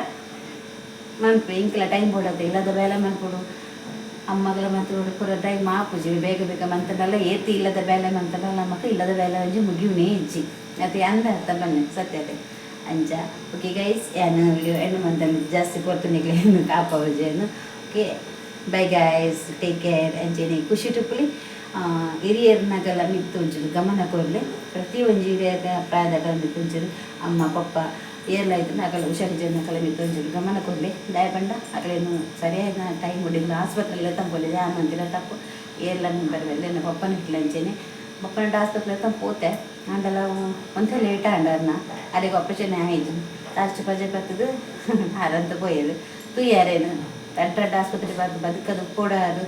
ಮನ್ಪೆ ಇಂಕ್ಲ ಟೈಮ್ ಬೋಡತ್ತೆ ಇಲ್ಲದ ಬೇಲೆ ಮನ್ಪುಡು ಅಮ್ಮಗಳ ಮತ್ತು ಪೂರ ಟೈಮ್ ಆಪುಜಿ ಬೇಗ ಬೇಗ ಮಂತಂಡಲ್ಲ ಏತಿ ಇಲ್ಲದ ಬೇಲೆ ಮಂತಂಡಲ್ಲ ನಮಕ್ ಇಲ್ಲದ ಬೇಲೆ ಒಂಜಿ ಮುಗಿಯುನೇ ಇಜ್ಜಿ ಅತ್ತೆ ಅಂದ ಅರ್ಥ ಬನ್ನಿ ಸತ್ಯತೆ ಅಂಚ ಓಕೆ ಗೈಸ್ ಯಾನ್ ವಿಡಿಯೋ ಎಣ್ಣು ಮಂತಂದು ಜಾಸ್ತಿ ಪೊರ್ತುನಿಕ್ಲೆ ಕಾಪವಜೇನು okay bye guys take care ಅಂಚೆನೆ ಖುಷಿ ಟುಪ್ಪುಲಿ ಹಿರಿಯರ್ನಗಲ ಮಿತ್ತು ಒಂಚೂರು ಗಮನ ಕೊರ್ಲೆ ಪ್ರತಿ ಒಂಜಿ ಹಿರಿಯರ ಪ್ರಾಯದಗಲ ಮಿತ್ತು ಒಂಚೂರು ಅಮ್ಮ ಪಪ್ಪ ಏರ್ಲ ಇತ್ತಂಡ ಅಕಲ್ ಹುಷಾರಿಜ್ಜಂದೆ ಅಕಲೆ ಮಿತ್ತ್ ಒಂಚೂರು ಗಮನ ಕೊರ್ಲೆ. ದಾಯೆ ಪಂಡ ಅಕಲೆನ್ ಸರಿಯಾಯಿನ ಟೈಮ್ ನಿಕುಲು ಆಸ್ಪತ್ರೆಗ್ ಲೆತ್ತೊಂದು ಪೋಲೆ. ಯಾನ್ ಮಂತಿನ ತಪ್ಪು ಏರ್ಲ ಮನ್ಪೆರೆ ಎನ್ನ ಪಪ್ಪನ ಇಟ್ಲ ಅಂಚೆನೆ ಬಪ್ಪನ ಆಸ್ಪತ್ರೆ ಲೆತ್ತೊಂದು ಪೋತೆ. ಆಂಡಲ ಒಂತೆ ಲೇಟ್ ಆಂಡ್. ಅರ್ನ ಅರೆಗ್ ಆಪರೇಷನ್ ಆಯಿಜಿ. ಲಾಸ್ಟ್ ಪಜೆ ಪತ್ತುದು ಆರಂತ ಪೋಯೆರ್. ತೂಯರೇನು ರಡ್ಡ್ ರಡ್ಡ್ ಆಸ್ಪತ್ರೆ ಬದ್ ಬದುಕದು ಉಪ್ಪೊಡಾರು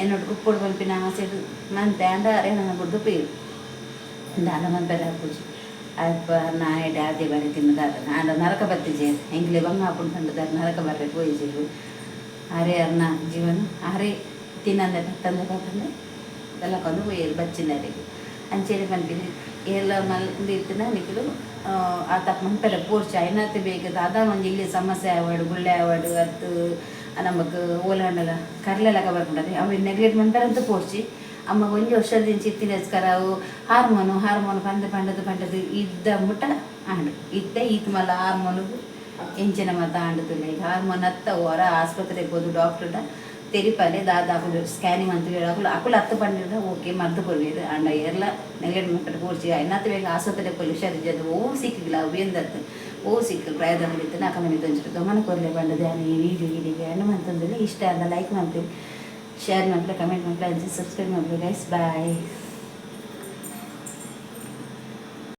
ಎನ್ನೊಟ್ಟು ಉಪ್ಪೊಡು ಪನ್ಪಿನ ಆಸೆಡ್ ಮಂತೆ. ಆಂಡ ಅರೇನ ಬುಡ್ದು ಪೋಯೆರ್. ದಾಲ ಮನ್ಪೆರೆ ಆಪುಜಿ. ಅಲ್ಪ ನಾಯೆಡ್ ಆದೇ ಬರಿ ತಿನ್ನುದಾದ. ಆಂಡ ನರಕ ಬತ್ತಿಜೆರ್. ಎಂಕ್ಲೆ ಬಂಗ ಆಪುಂಡು ಪಂಡುದಾರ್ ನರಕ ಬರ್ರೆ ಪೋಯಿಜೆರ್. ಆರೇ ಅರ್ನ ಜೀವನ ಆರೇ ತಿನ್ನಂದೆ ಪತ್ತಂದೆ ಪತ್ತಂದೆ ದಲಕೊಂದು ಪೋಯೆರ್ ಬಚ್ಚಿನರೆಗ್. ಅಂಚೆನೆ ಪನ್ಪಿನಿ, ಏರ್ಲ ಮಲ್ ಇತ್ತಿನ ನಿಕುಲು ಆ ತಪ್ಪು ಮನ್ಪೆರೆ ಪೋರ್ಚಿ. ಆಯ್ನಾತ್ ಬೇಗ ದಾದಾ ಒಂಜಿ ಇಲ್ಲಿ ಸಮಸ್ಯೆ ಆವಡ್, ಗುಳ್ಳೆ ಆವಡ್, ಅತ್ತು ನಮಕ್ ಓಲಾಂಡಲ ಕರ್ಲೆಲಕ ಬರ್ಪುಂಡತೆ, ಅವು ನೆಗ್ಲೆಕ್ಟ್ ಮನ್ಪೆರಂತ ಪೋರ್ಚಿ. ಅಮ್ಮಗ ಒಂಜಿ ವರ್ಷದಿಂಚ ಇತ್ತಿನಸ್ಕರ ಅವು ಹಾರ್ಮೋನು ಹಾರ್ಮೋನು ಪಂದ್ ಪಂಡದು ಪಂಡದು ಇದ್ದ ಮುಟ್ಟ ಆಂಡ್. ಇತ್ತೆ ಈತ್ ಮಲ್ಲ ಹಾರ್ಮೋನುಗು ಎಂಚಿನ ಮಾತ ಆಂಡ್ ತೂಲೆ. ಈಗ ಹಾರ್ಮೋನ್ ಅತ್ತ ಹೊರ ಆಸ್ಪತ್ರೆಗೆ ಪೋದು ಡಾಕ್ಟರ್ಡ ತೆರಿಪಾಲೆ. ದಾದ ಅಕುಲು ಸ್ಕ್ಯಾನಿಂಗ್ ಅಂತ ಅಕುಲು ಅಕುಲು ಅತ್ತು ಪಂಡಿರ್ಡ ಓಕೆ, ಮದ್ದು ಕೊರ್ವೇರು. ಆಂಡ ಏರ್ಲ ನೆಗ್ಲೆಕ್ಟ್ ಮನ್ಪೆರೆ ಪೋರ್ಚಿ. ಆಯ್ನಾತ್ ಬೇಗ ಆಸ್ಪತ್ರೆ ಪೋಲಿ. ಹುಷಾರಿಜ್ಜಂದೆ ಓ ಸಿಕ್ಕಿಲ್ಲ ಅವು ಎಂದತ್ತು ಓ ಸಿಕ್ಕ ಪ್ರಾಯದಕುಲು ಇತ್ತಿನ ಅಕಲ ಮಿತ್ತ್ ಒಂಚೂರು ಗಮನ ಕೊರ್ಲೆ ಪಂಡದು ಯಾನ್ ಈ ವಿಡಿಯೋ ಇಡಿಗೆ ಎಂಡ್ ಮಂತೊಂದುಲ್ಲೆ. ಇಷ್ಟ ಆಂಡ ಲೈಕ್ ಮಲ್ಪುಲೆ, ಶೇರ್ ಮಲ್ಪುಲೆ, ಕಮೆಂಟ್ ಮಲ್ಪುಲೆ, ಅಂಚೆ ಸಬ್ಸ್ಕ್ರೈಬ್ ಮಲ್ಪುಲೆ ಗೈಸ್. ಬಾಯ್.